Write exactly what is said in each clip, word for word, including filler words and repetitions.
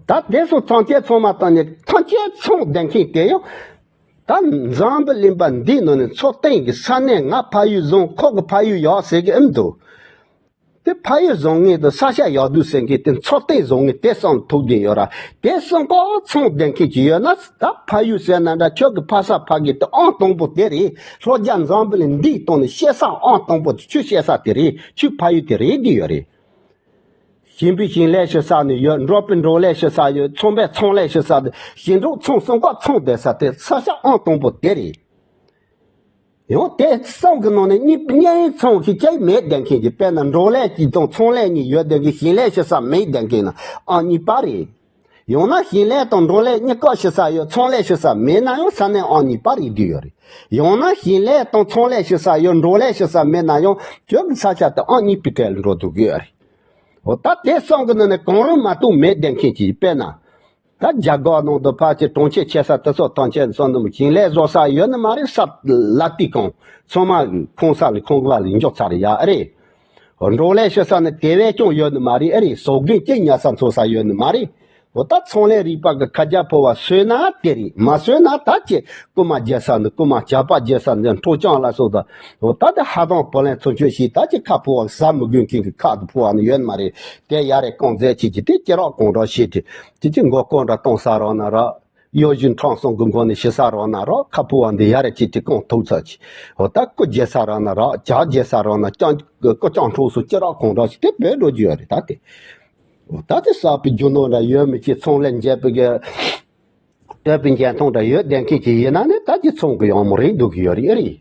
ད་དེ་སོགས་ཐམས་ཅད་ཚང་མ་བཏང་ནས་ཐམས་ཅད་ཚོང་བསྡད་མཁན་དེ་ཡང་། ད་འཛམ་བུ་གླིང་པ་འདིའི་ནང་ནས་འཚོ་རྟེན་གྱི་ས་གནས་ང་ཕ་ཡུལ་བཟང་ཁོ་གི་ཕ་ཡུལ་ཡག་ཟེར་གི་ཨེ་འདུག་དེ་ཕ་ཡུལ་བཟང་ངེས་དང་ས་ཆ་ཡག་སྡུག་ཟེར་མཁན་དེ་འཚོ་རྟེན་བཟང་ངེས་དེ་བསམ་ཐུབ་ཀྱི་ཡོད་ར། དེ་བསམ་གོ་ཚོང་བསྡད་མཁན་ཅིག་ཡོད་ན། ད་ཕ་ཡུལ་ཟེར་ན་འདྲ། ཁྱོད་ཀྱི་ཕ་ས་ཕ་གི་དེ་ཨང་དང་པོ་དེ་རེད། ལྷོ་རྒྱ་འཛམ་བུ་གླིང་འདིའི་སྟེང་ནས་སྐྱེ་ས་ཨང་དང་པོ་དེ་ཁྱོད་སྐྱེ་ས་དེ་རེད། ཁྱོད་ཕ་ཡུལ་དེ་རེད་འདི་ཡོད་རེད། ཞིང་པའི་ཞིང་ལས་བྱེད་ས་ནི་ཡོད། འབྲོག་པའི་འབྲོག་ལས་བྱེད་ས་ཡོད། ཚོང་པའི་ཚོང་ལས་བྱེད་ས་དེ། ཞིང་འབྲོག་ཚོང་སོགས་ཀ་ཚོང་བསྡད་ས་དེ་ས་ཆ་ཨང་དང་པོ་དེ་རེད། ཡང་དེ་གསུམ་གྱི་ནང་ནས་གཉིས་གཉིས་ཚོང་ཞིག་ཀྱང་མེད་བསྡད་མཁན་གྱི། དཔེར་ན་འབྲོག་ལས་ཀྱི་དང་ཚོང་ལས་གཉིས་ཡོད་བསྡད་མཁན། ཞིང་ལས་བྱེད་ས་མེད་བསྡད་མཁན་ན་ཨང་གཉིས་པ་རེད། ཡང་ན་ཞིང་ལས་དང་འབྲོག་ལས་གཉིས་ཀ་བྱེད་ས་ཡོད། ཚོང་ལས་བྱེད་ས་མེད་ན་ཡང་ས་གནས་ཨང་གཉིས་པ་རེད་འདི་ཡོད་རེད། ཡང་ན་ཞིང་ལས་དང་ཚོང་ལས་བྱེད་ས་ཡོད། འབྲོག་ལས་བྱེད་ས་མེད་ན་ཡང་ཁྱོད་ཀྱི་ས་ཆ་དེ་ཨང་གཉིས་པའི་གྲས་ལ་འགྲོ་ཐུབ་ཀྱི་ཡོད་རེད། འོ་ད་དེ་གསུམ་གྱི་ནང་ནས་གང་རུང་མ་གཏོགས་མེད་བསྡད་མཁན་ཅིག་དཔེར་ན། ད་རྒྱ་སྒོར་ནང་དུ་ཕལ་ཆེར་གྲོང་ཁྱེར་ཆེ་ས་དེ་ཚོ་ཐམས་ཅད་སོང་དུ་ཞིང་ལས་བཟོ་ས་ཡོད་ནི་མ་རེད། ས་ལ་ཏི་གང་ཚང་མ་ཁང་ས་ལས་ཁང་གླ་ལས་འཇོག་ཚར་ཡ་རེད། འབྲོག་ལས་བྱེད་ས་ནི་དེ་བས་ཀྱང་ཡོད་ནི་མ་རེད། ཨེ་རེད། ཟོག་རྒན་གཅིག་ཉལ་ས་འཚོ་ས་ཡོད་ནི་མ་རེད། འོ་ད་ཚོང་ལས་རིག་པ་གི་ཁ་རྒྱ་ཕོ་བ་སོས་ན་དེ་རེད། མ་སོས་ན་ད་ཅི་རྐུ་མ་རྒྱག་ས་ནི་རྐུ་མ་ཇག་པ་རྒྱག་ས་ནི་འཕྲོག་བཅོམ་ལ་སོགས་དང་། འོ་ད་དེ་ཧ་ཐང་བུ་ལོན་ཚུར་སྤྱོད་བྱས། ད་ཅི་ཁ་ཕོ་བ་ཟ་མི་དགོས་མཁན་གྱི་ཁ་དུ་ཕོ་བ་ནི་ཡོད་ནི་མ་རེད། དེ་ཡ་རེ་རྐང་རྫས་བྱེད་ཀྱི་དེ་སྐྱེ་རགས་གང་འདྲ་བྱེད་དེ། དེ་ཅི་མགོ་སྐོར་འདྲ་གཏོང་ས་རག་ན་རག་གཡོ་སྒྱུ་འཕྲང་གསུམ་གྱི་མགོ་ནས་ཤི་ས་རག་ན་རག་ཁ་ཕོ་བ་འདི་ཡ་རེ་ཅིག་ཅིག་རྐང་ཐུག་ཚར་ཅིག་འོ་ད་རྐུ་རྒྱག་ས་རག་ན་རག་ཇག་རྒྱག་ས་རག་ན་རྐྱང་རྐུ་རྐྱང་འཕྲོག་སོགས་སྐྱེ་རགས་གང་འདྲ་ཞིག་དེ་བོད་འགྲོ་རྒྱུ་ཡོད་རེད། ད་དེ་འོ་ད་དེ་བསགས་པའི་རྒྱུ་ནོར་འདྲ་ཡོད་མི་ཅིག་ཚོང་ལས་འཇལ་པའི་གི་སྟོད་པའི་འཇལ་ཐང་འདྲ་ཡོད་བསྡད་མཁན་ཅིག་ཡིན་ན་ནི་ད་ཅི་ཚོང་གི་ཡོང་མོ་རེད་འདུག་གི་ཡོད་རེད། ཨེ་རེད།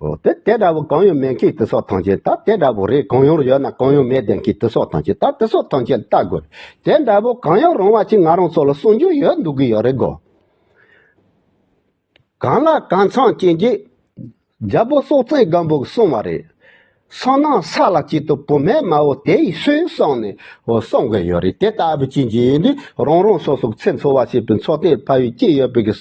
འོ་དེ་དེ་འདྲ་བོ་གང་ཡང་མེད་མཁན་དེ་ཚོ་ཐམས་ཅད། ད་དེ་འདྲ་བོ་རེད། གང་ཡང་ཡོད་ན་གང་ཡང་མེད་བསྡད་མཁན་དེ་ཚོ་ཐམས་ཅད། ད་དེ་ཚོ་ཐམས་ཅད་ལ་ལྟ་དགོས་རེད། དེ་འདྲ་བོ་གང་ཡང་རུང་བ་ཅིག་ང་རང་ཚོ་ལ་གསུང་རྒྱུ་ཡོད་འདུག་གི་ཡོད་རེད་གོ། གང་ལ་གང་འཚམ་ཅན་གྱི་རྒྱལ་པོ་སྲོག་བཙན་སྒམ་པོ་གིས་གསུངས་པ་རེད། བསོད་ནམས་ས་ལ་སྐྱེ་དུ་བུ་མེད་མ་འོ་དེ་ཡི་སོས་གསུངས་ནས་འོ་གསུང་གི་ཡོད་རེད། དེ་ལྟ་བུ་ཅན་གྱི་ཡིན་དུས་རང་རང་སོ་སོ་ཚེ་འཚོ་བ་བྱེད་པའི་འཚོ་རྟེན་ཕ་ཡུལ་སྐྱིད་ཡོད་པའི་གི་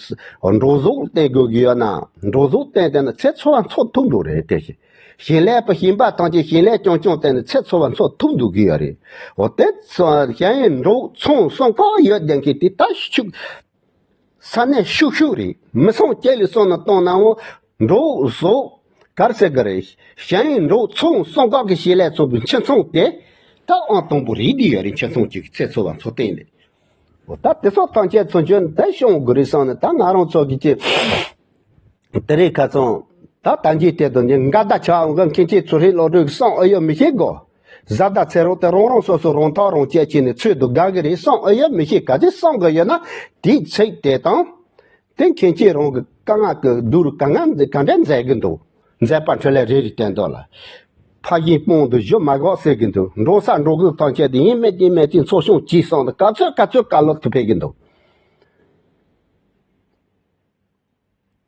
འབྲོག་ཟོག་བསྟེན་དགོས་ཀྱི་ཡོད་ན་འབྲོག་ཟོག་བསྟེན་བསྡད་ན་ཚེ་འཚོ་བ་འཚོ་ཐུབ་འགྲོ་རེད། དེ་བཞིན་ཞིང་ལས་པ་ཞིང་པ་ཐམས་ཅད་ཞིང་ལས་རྐྱང་རྐྱང་བསྟེན་ནས་ཚེ་འཚོ་བ་འཚོ་ཐུབ་འདུག་གི་ཡོད་རེད། འོ་དེ་ཚོ་ཞིང་འབྲོག་ཚོང་གསུམ་ཀ་ཡོད་བསྡད་མཁན་དེ་ད་ཤུགས། ས་གནས་ཤུག་ཤུག་རེད། མི་སང་སྐྱེ་ལས་སོང་ན་གཏོང་ནའང་འབྲོག་ཟོག་གར་ཟེར་གི་རེད། ཞིང་འབྲོག་ཚོང་གསུམ་ཀ་གི་ཞིང་ལས་ཚོང་པའི་ཁྱིམ་ཚང་དེ་ད་ཨང་དང་པོ་རེད་འདི་ཡོད་རེད། ཁྱིམ་ཚང་གཅིག་གི་ཚེ་འཚོ་བ་འཚོ་སྟངས་ལས། འོ་ད་དེ་ཚོ་ཐམས་ཅད་ཚུན་ཆད་དེ་ཤོང་དགོས་རེད་བསམ་ནས། ད་ང་རང་ཚོ་གི་ཅི་དེ་རིང་ཁ་སང་ད་ད་འཇིག་དེ་དང་འདི་འགལ་ཟླ་ཆགས་འོང་གི་མཁན་ཆེན་ཚུལ་ཁྲིམས་བློ་གྲོས་ཀྱི་གསུང་ཨེ་ཡོད་མི་ཤེས་གོ། བཟའ་ཟླ་ཚེ་རོགས་དེ་རང་རང་སོ་སོ་རང་ཐག་རང་བཅད་བྱས་ནས་ཚོད་དུ་དགའ་གི་རེད་གསུང་ཨེ་ཡོད་མི་ཤེས། ག་ཚོད་གསུང་གི་ཡོད་ན་དེའི་ཚིག་དེ་དང་། དེ་མཁན་ཆེན་རང་གི་དཀའ་ངལ་གྱི་སྡུག་རུ་དཀའ་ངལ་འདི་ག་འདྲ་མཛད་གི་འདུག་མཛད་པ་འཕྲིན་ལས་རེ་རེ་བསྟན་འདུག་ལ། ཕ་གིའི་དཔུང་དུ་གཞུ་མ་གོ་ཟེར་གི་འདུག་འབྲོག་ས་འབྲོག་ཁུལ་ཐམས་ཅད་དུ་ཡིན་མེད་ཀྱིན་མེད་ཀྱིན་འཚོ་སྐྱོང་གྱིས་སོང་དུ་ག་ཚོད་ག་ཚོད་བཀའ་སློབ་ཐུབ་ཕེབས་གི་འདུག་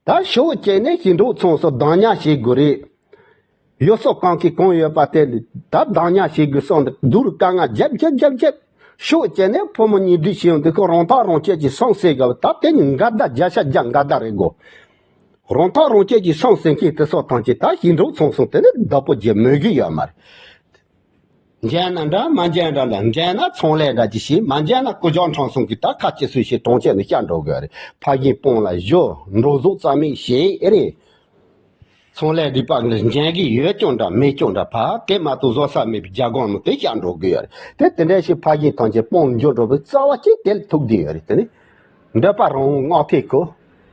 ད་ཤོག་བྱས་ནས་ཞིང་འབྲོག་ཚོང་སོགས་གདམ་ཉར་བྱེད་དགོས་རེད། ཡུལ་སྲོལ་གང་གི་གང་ཡོད་པ་དེ་ད་གདམ་ཉར་བྱེད་དགོས་སོང་དུ་སྡུག་རུ་དཀའ་ངལ་རྒྱབ་རྒྱབ་རྒྱབ་རྒྱབ། ཤོག་བྱས་ནས་ཕོ་མོ་གཉིས་སྡུག་བྱས་ཡོང་དུས་ཁོ་རང་ཐག་རང་བཅད་ཀྱིས་སོང་ཟེར་གི་བ། ད་དེ་ནི་འགལ་ཟླ་བརྒྱ་ཆ་བརྒྱ་འགལ་ཟླ་རེད་གོ། རང་ཐག་རང་བཅད་ཀྱིས་སོང་ཟེར་མཁན་དེ་ཚོ་ཐམས་ཅད་ད་ཞིང་འབྲོག་ཚོང་སོང་དེ་ནི་བདག་པོ་རྒྱག་མོས་གི་ཡོད་མ་རེད། འཇལ་ན་འདྲ་མ་འཇལ་འདྲ་འདྲ། འཇལ་ན་ཚོང་ལས་འདྲ་ཅིག་བྱེད། མ་འཇལ་ན་རྐུ་ཇག་འཕྲང་སོང་གི་ད་ཁ་ཅིག་སུས་ཤེས། གྲོང་ཁྱེར་ནས་བཤལ་འགྲོ་དགོས་རེད། ཕ་གིའི་དཔུང་ལ་གཞུ། འབྲོག་ཟོག་རྩ་མེད་བྱེད་ཨེ་རེད། ཚོང་ལས་རིག་པ་འདི་འཇལ་གི་ཡོད་ཀྱང་འདྲ་མེད་ཀྱང་འདྲ། ཕ་དེ་མ་གཏོགས་བཟོ་ས་མེད་པའི་རྒྱ་སྒོར་མོ་དེ་བཤལ་འགྲོ་དགོས་ཡོད་རེད། དེ་དེ་འདྲ་ཞིག་ཕ་གིའི་ཐམས་ཅད་དཔུང་འཇུག་འགྲོ་བའི་རྩ་བ་གཅིག་དེ་ལ་ཐུག་བསྡད་ཡོད་རེད། དེ་ནི་འདོད་པ་རང་དབང་མངགས་ཐེབས་ཁོ།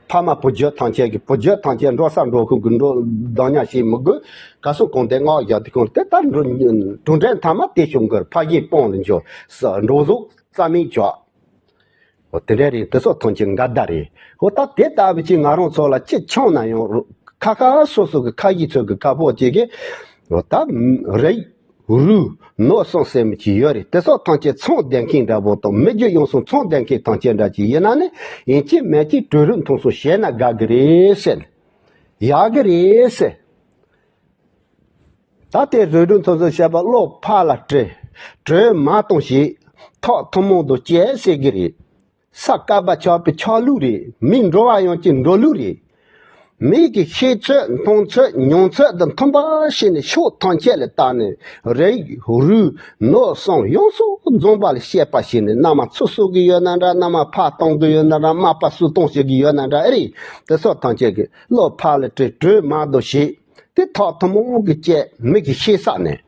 ཕ་མ་བུ་རྒྱུད་ཐམས་ཅད་ཀྱི་བུ་རྒྱུད་ཐམས་ཅད་འབྲོག་ས་འབྲོག་ཁུལ་གྱི་འགྲོ་གདམ་ཉར་བྱེད་མི་དགོས། ག་སོང་གང་དེ་མངགས་བཞག་དེ་ཁོང་དེ་ལྟར་འགྲོ་གྲུབ་འབྲས་མཐའ་མ་དེ་བྱུང་གི་རེད། ཕ་གིའི་དཔུང་ལ་འཇུག་འབྲོག་ཟོག་རྩ་མེད་བྱས། འོ་དེ་འདྲ་རེད། དེ་ཚོ་ཐམས་ཅད་འགལ་ཟླ་རེད། འོ་ད་དེ་ལྟ་བུ་ཅིག་ང་རང་ཚོ་ལ་ཅི་འཆང་ན་ཡང་རུ་ཁ་ཁ་སོ་སོ་གི་ཁ་ཡིག་ཚོ་གི་ཁ་ཕོག་ཅིག་གི་འོ་ད་རིགས་རུས་ནོར་གསུམ་ཟེར་མི་ཅིག་ཡོད་རེད། དེ་ཚོ་ཐམས་ཅད་ཚོང་བསྡད་མཁན་འདྲ་པོ་དང་མི་རྒྱུ་ཡོངས་སུ་ཚོང་བསྡད་མཁན་ཐམས་ཅད་འདྲ་ཅིག་ཡིན་ན་ནི་ཡིན་གཅིག་མིན་གཅིག་གྲོས་རུ་མཐུན་སོང་བྱས་ན་དགའ་གི་རེད་ཟེར། ཡག་གི་རེད་ཟེར། ད་དེ་རོལ་གྲོས་ཐོན་ཚུལ་བཤད་པ་བློ་ཕར་ལ་དྲི། གྲོས་མ་གཏོང་ཞིག་ཐོག་ཐུན་མོང་དུ་སྐྱེལ་ཟེར་གི་རེད། ས་བཀབ་པ་ཆགས་པའི་ཆགས་ལུགས་རེད། མི་འགྲོ་བ་ཡོང་གི་འགྲོ་ལུགས་རེད། མིག་གིས་ཤེས་ཚོད་མཐོང་ཚོད་མྱོང་ཚོད་དང་མཐུན་པ་བྱས་ནས་ཕྱོགས་ཐམས་ཅད་ལ་བལྟས་ནས་རིགས་རུས་ནོར་གསུམ་ཡོངས་སུ་རྫོགས་པ་ལ་དཔྱད་པ་བྱས་ནས། མནའ་མ་ཚུར་གསོ་གི་ཡོད་ན་འདྲ། མནའ་མ་ཕར་གཏོང་གི་ཡོད་ན་འདྲ། མ་པ་ཚུར་གཏོང་བྱེད་ཀྱི་ཡོད་ན་འདྲ། ཨེ་རེད། དེ་སོགས་ཐམས་ཅད་ཀྱི་བློ་ཕར་ལ་དྲན། གྲོས་མ་དོ་བྱེད། དེ་ཐག་ཐུན་མོང་གི་དཔྱད། མིག་གིས་ཤེས་ས་ནས།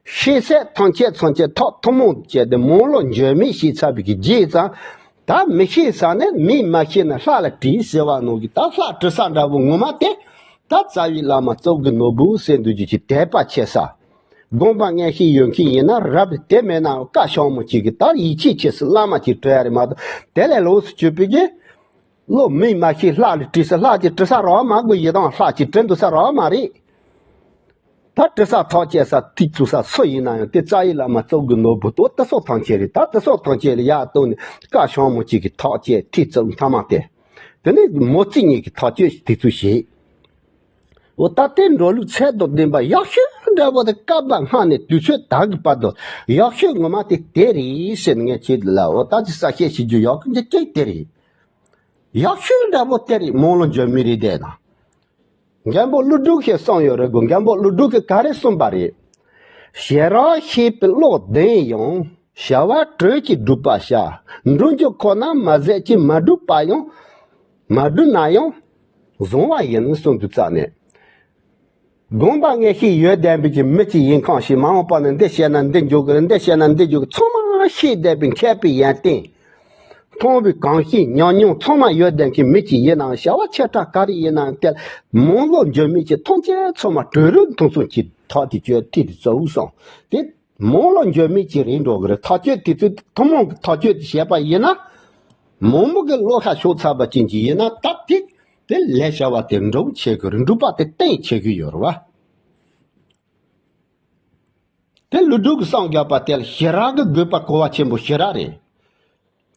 ཤེས་ཚད་ཐམས་ཅད་ཐམས་ཅད་ཐག་ཐུན་མོང་དུ་བྱས་ཏེ་མང་བློ་འགྱུར་མེད་ཤེས་ཚར་བའི་གི་རྗེས་ཙང་། ད་མིག་ཤེས་ས་ནས་མིག་མ་ཤེས་ན་ལྷ་ལ་དྲིས་ཟེར་བ་ནང་གི། ད་ལྷ་དྲི་ས་འདྲ་བོ་ངོ་མ་དེ། ད་རྩ་བའི་བླ་མ་གཙུག་གི་ནོར་བུ་ཟེར་འདུག་རྒྱུ་ཅིག་དད་པ་ཆེ་ས། དགོངས་པ་མངོན་ཤེས་ཡོད་མཁན་ཡིན་ན་རབ་རེད། དེ་མེད་ན་བཀའ་ཤོག་མོ་གཅིག་གིས་ད་ཡིད་ཆེས་ཆེ་ས་བླ་མ་གཅིག་གྲོལ་ཡ་རེད་མ་གཏོགས། དེ་ལས་ལོགས་སུ་གྱུར་པའི་གི། བློ་མིག་མ་ཤེས་ལྷ་ལ་དྲིས་ས། ལྷ་གཅིག་དྲི་ས་རག་མ་དགོས། ཡི་དམ་ལྷ་གཅིག་དྲི་འདུག་ས་རག་མ་རེད། ད་དྲི་ས་ཐག་བཅད་ས་ཐིག་བཙུགས་ས་སུ་ཡིན་ན་ཡང་དེ་རྩ་བའི་བླ་མ་གཙུག་གི་ནོར་བུ་དོ། དེ་སོགས་ཐམས་ཅད་རེད། ད་དེ་སོགས་ཐམས་ཅད་ལ་ཡར་བཏོན་ནས་བཀའ་ཤོག་མོ་གཅིག་གིས་ཐག་བཅད་ཐིག་བཙུགས་མཐའ་མ་དེ། དེ་ནས་མོ་རྩིས་གཉིས་ཀྱིས་ཐག་གཅོད་དེ་ཚོ་བྱེད། འོ་ད་དེ་འགྲོ་ལུགས་ཚད་དང་ལྡན་པ་ཡག་ཤོས་འདྲ་བོ་དེ་སྐབས་ལྔ་ནས་དུས་ཚོད་ད་གི་བར་དུ་ཡག་ཤོས་ངོ་མ་དེ་དེ་རེད་ཟེར་ནས་ངས་ཁྱེད་ལ་འོ་ད་ཅི་གསལ་བཤད་བྱེད་རྒྱུ་ཡག་གི་འདི་གཅིག་དེ་རེད། ཡག་ཤོས་འདྲ་བོ་དེ་རེད། མང་བློ་འགྱུར་མེད་རེད་བསྡད་ན། མགོན་པོ་ཀླུ་སྒྲུབ་ཀྱིས་གསུངས་ཡོད་རེད་གོ། མགོན་པོ་ཀླུ་སྒྲུབ་ཀྱིས་ག་རེ་གསུངས་པ་རེད། ཞེ་དྲག་ཤེས་པའི་བློ་ལྡན་ཡང་། བྱ་བ་གྲོས་ཀྱིས་བསྒྲུབ་པར་བྱ། འགྲུབ་རྒྱུ་ཁོ་ན་མ་ཟད་ཀྱི། མ་བསྒྲུབས་པ་ཡང་། མ་བསྒྲུབས་ན་ཡང་གཟུང་བ་ཡིན་གསུངས་འདུག་རྩ་ནས། དགོངས་པ་ངེས་ཤེས་ཡོད་བསྡད་པའི་གི་མི་གཅིག་ཡིན་གང་ཞིག་མ་འོངས་པ་ན་འདི་བཤད་ན་འདི་འགྱུར་གི་རེད། འདི་བཤད་ན་འདི་འགྱུར་གི། ཚང་མ་ཤེས་བསྡད་པའི་མཁས་པའི་ཡོན་ཏན། མཐོང་བའི་གང་ཤེས་ཉམས་མྱོང་ཚང་མ་ཡོད་བསྡད་མཁན་མི་གཅིག་ཡིན་ནའང་། བྱ་བ་ཆེ་ཕྲ་ག་རེ་ཡིན་ནའང་དེ་མང་བློ་འགྱུར་མེད་ཀྱི་ཐམས་ཅད་ཚང་མ་གྲོས་རུ་མཐུན་སོང་གི་ཐག་དེ་གཅོད་ཐིག་དེ་བཙུགས་སོང་དེ། མང་བློ་འགྱུར་མེད་ཀྱི་རེད་འགྲོ་གི་རེད། ཐག་གཅོད་དེ་ཚོ་ཐུན་མོང་གི་ཐག་གཅོད་དེ་བྱས་པ་ཡིན་ན། མང་པོ་གི་བློ་ཁ་ཕྱོགས་ཚར་བ་ཅན་གྱི་ཡིན་ན་ད་དེ་དེ་ལས་བྱ་བ་དེ་འགྲུབ་བྱེད་ཀྱི་རེད། འགྲུབ་པ་དེ་བརྟན་བྱེད་ཀྱི་ཡོད་རེད་བ། དེ་ཀླུ་སྒྲུབ་ཀྱི་གསུང་རྒྱབ་པ་དེ་ལ་ཞེ་དྲག་གི་དགོས་པ་གོ་བ་ཆེན་པོ་ཞེ་དྲག་རེད།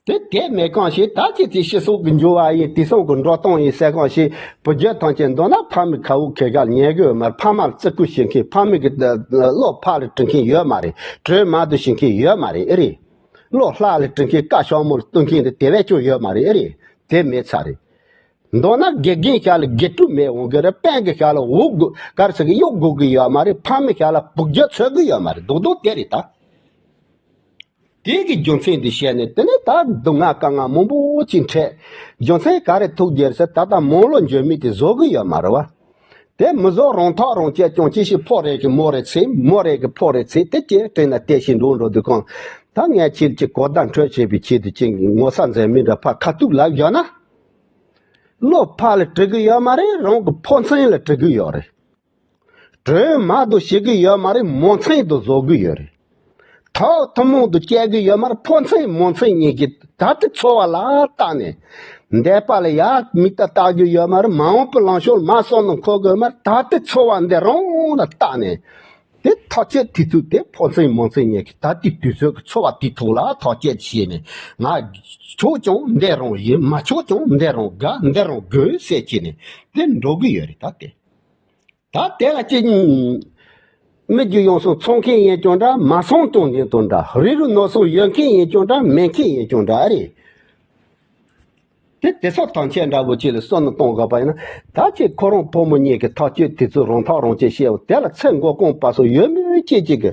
དེ་དེ་མེད་གང་ཞིག་ད་ཅི་ཅི་སྤྱི་ཚོགས་ཀྱི་འགྱུར་བ་ཡིན། དེང་སང་གི་འགྲོ་སྟངས་ཡིན་ཟེར་གང་ཞིག་བུ་རྒྱུད་ཐམས་ཅད་མདོར་ན་ཕ་མའི་ཁ་འོག་གི་སྒང་ཉལ་གི་ཡོད་མ་རེད། ཕ་མར་བརྩི་བཀུར་བྱེད་མཁན། ཕ་མའི་གི་བློ་ཕར་ལ་དྲི་མཁན་ཡོད་མ་རེད། གྲོས་མ་དོ་བྱེད་མཁན་ཡོད་མ་རེད། ཨེ་རེད། བློ་ལྷ་ལ་དྲི་མཁན་བཀའ་ཤོག་མོ་ལ་གཏོང་མཁན་དེ་དེ་བས་ཀྱང་ཡོད་མ་རེད། ཨེ་རེད། དེ་མེད་ཚར་རེད། མདོར་ན་དགེ་རྒན་ཞིག་ལ་དགེ་ཕྲུག་མེད་འོང་གི་རེད། དཔོན་གྱི་ཞབས་ལ་འོག་དགོས་ག་རེ་ཟེར་གི་གཡོག་དགོས་གི་ཡོད་མ་རེད། ཕ་མའི་ཞབས་ལ་བུ་རྒྱུད་འཚོལ་གི་ཡོད་མ་རེད། རྡོག་རྡོག་དེ་རེད་ད། དེ་གི་རྒྱུ་མཚན་དེ་བཤད་ནས་དེ་ནས་ད་སྡུག་བསྔལ་དཀའ་ངལ་མང་པོ་ཅིག་འཕྲད། རྒྱུ་མཚན་ག་རེ་ཐུག་རྒྱུ་རེད་ཟེར། ད་ལྟ་མང་བློ་འགྱུར་མེད་དེ་བཟོ་གི་ཡོད་མ་རེད་བ། དེ་མི་བཟོ་རང་ཐག་རང་བཅད་ཀྱང་ཅི་ཞིག་ཕོ་རེ་གི་མོ་རེ་ཚེ། མོ་རེ་གི་ཕོ་རེ་ཚེ། དེ་ཅི་དྲན་ན་དེ་ཞིག་འགྲོ་འགྲོ་དུས་གང་། ད་ངས་ཁྱེད་ཀྱི་གོ་བརྡ་འཕྲོད་བྱེད་པའི་ཆེད་དུ་ཅིག་ངོ་ཚ་མཛད་མི་འདྲ་ཕར་ཁ་ཐུག་ལབ་བཞག་ན། བློ་ཕར་ལ་དྲི་གི་ཡོད་མ་རེད། རང་གི་ཕོ་མཚན་ལ་དྲི་གི་ཡོད་རེད། གྲོས་མ་དོ་བྱེད་གི་ཡོད་མ་རེད། མོ་མཚན་དོ་བཟོ་གི་ཡོད་རེད། ཐག་ཐུན་མོང་དུ་བཅད་གི་ཡོད་མ་རེད། ཕོ་མཚན་མོ་མཚན་གཉིས་ཀྱི་ད་ལྟའི་འཚོ་བ་ལ་བལྟས་ནས། འདས་པ་ལ་ཡར་མིག་ལྟ་ལྟ་རྒྱུ་ཡོད་མ་རེད། མ་འོངས་པའི་ལངས་ཕྱོགས་ལ་མར་སོང་ནས་འཁོར་གི་ཡོད་མ་རེད། ད་ལྟའི་འཚོ་བ་འདི་རང་ལ་བལྟས་ནས། དེ་ཐག་གཅོད་དེ་ཚོ་དེ་ཕོ་མཚན་མོ་མཚན་གཉིས་ཀྱི་ད་ལྟའི་དུས་ཚོད་ཀྱི་འཚོ་བ་དེའི་ཐོག་ལ་ཐག་གཅོད་བྱས་ནས། ང་ཆོག་ཀྱང་འདི་རང་ཡིན། མ་ཆོག་ཀྱང་འདི་རང་དགའ། འདི་རང་དགོས་ཟེར་བྱས་ནས་དེ་འགྲོ་གི་ཡོད་རེད། ད་དེ། ད་དེ་ལ་ཅི། མི་རྒྱུ་ཡོངས་སུ་འཚོ་མཁན་ཡིན་ཀྱང་འདྲ། མ་འཚོ་དོན་ཡིན་དང་འདྲ། རིགས་རུས་ནོར་སྲུང་ཡོད་མཁན་ཡིན་ཀྱང་འདྲ། མེད་མཁན་ཡིན་ཀྱང་འདྲ་ཨེ་རེད། དེ་དེ་སོགས་ཐམས་ཅད་འདྲ་བོ་ཅིག་ལ་བསམ་བློ་གཏོང་དགོས་པ་ཡིན་ན། ད་ཅི་ཁོ་རང་ཕོ་མོ་གཉིས་ཀྱི་ཐག་གཅོད་དེ་ཚོ་རང་ཐག་རང་གཅོད་བྱས་པ་དེ་ལ་ཚེ་འགོ་གོང་བར་སོགས་ཡོད་མེད་ཅེས་ཅིག་གི།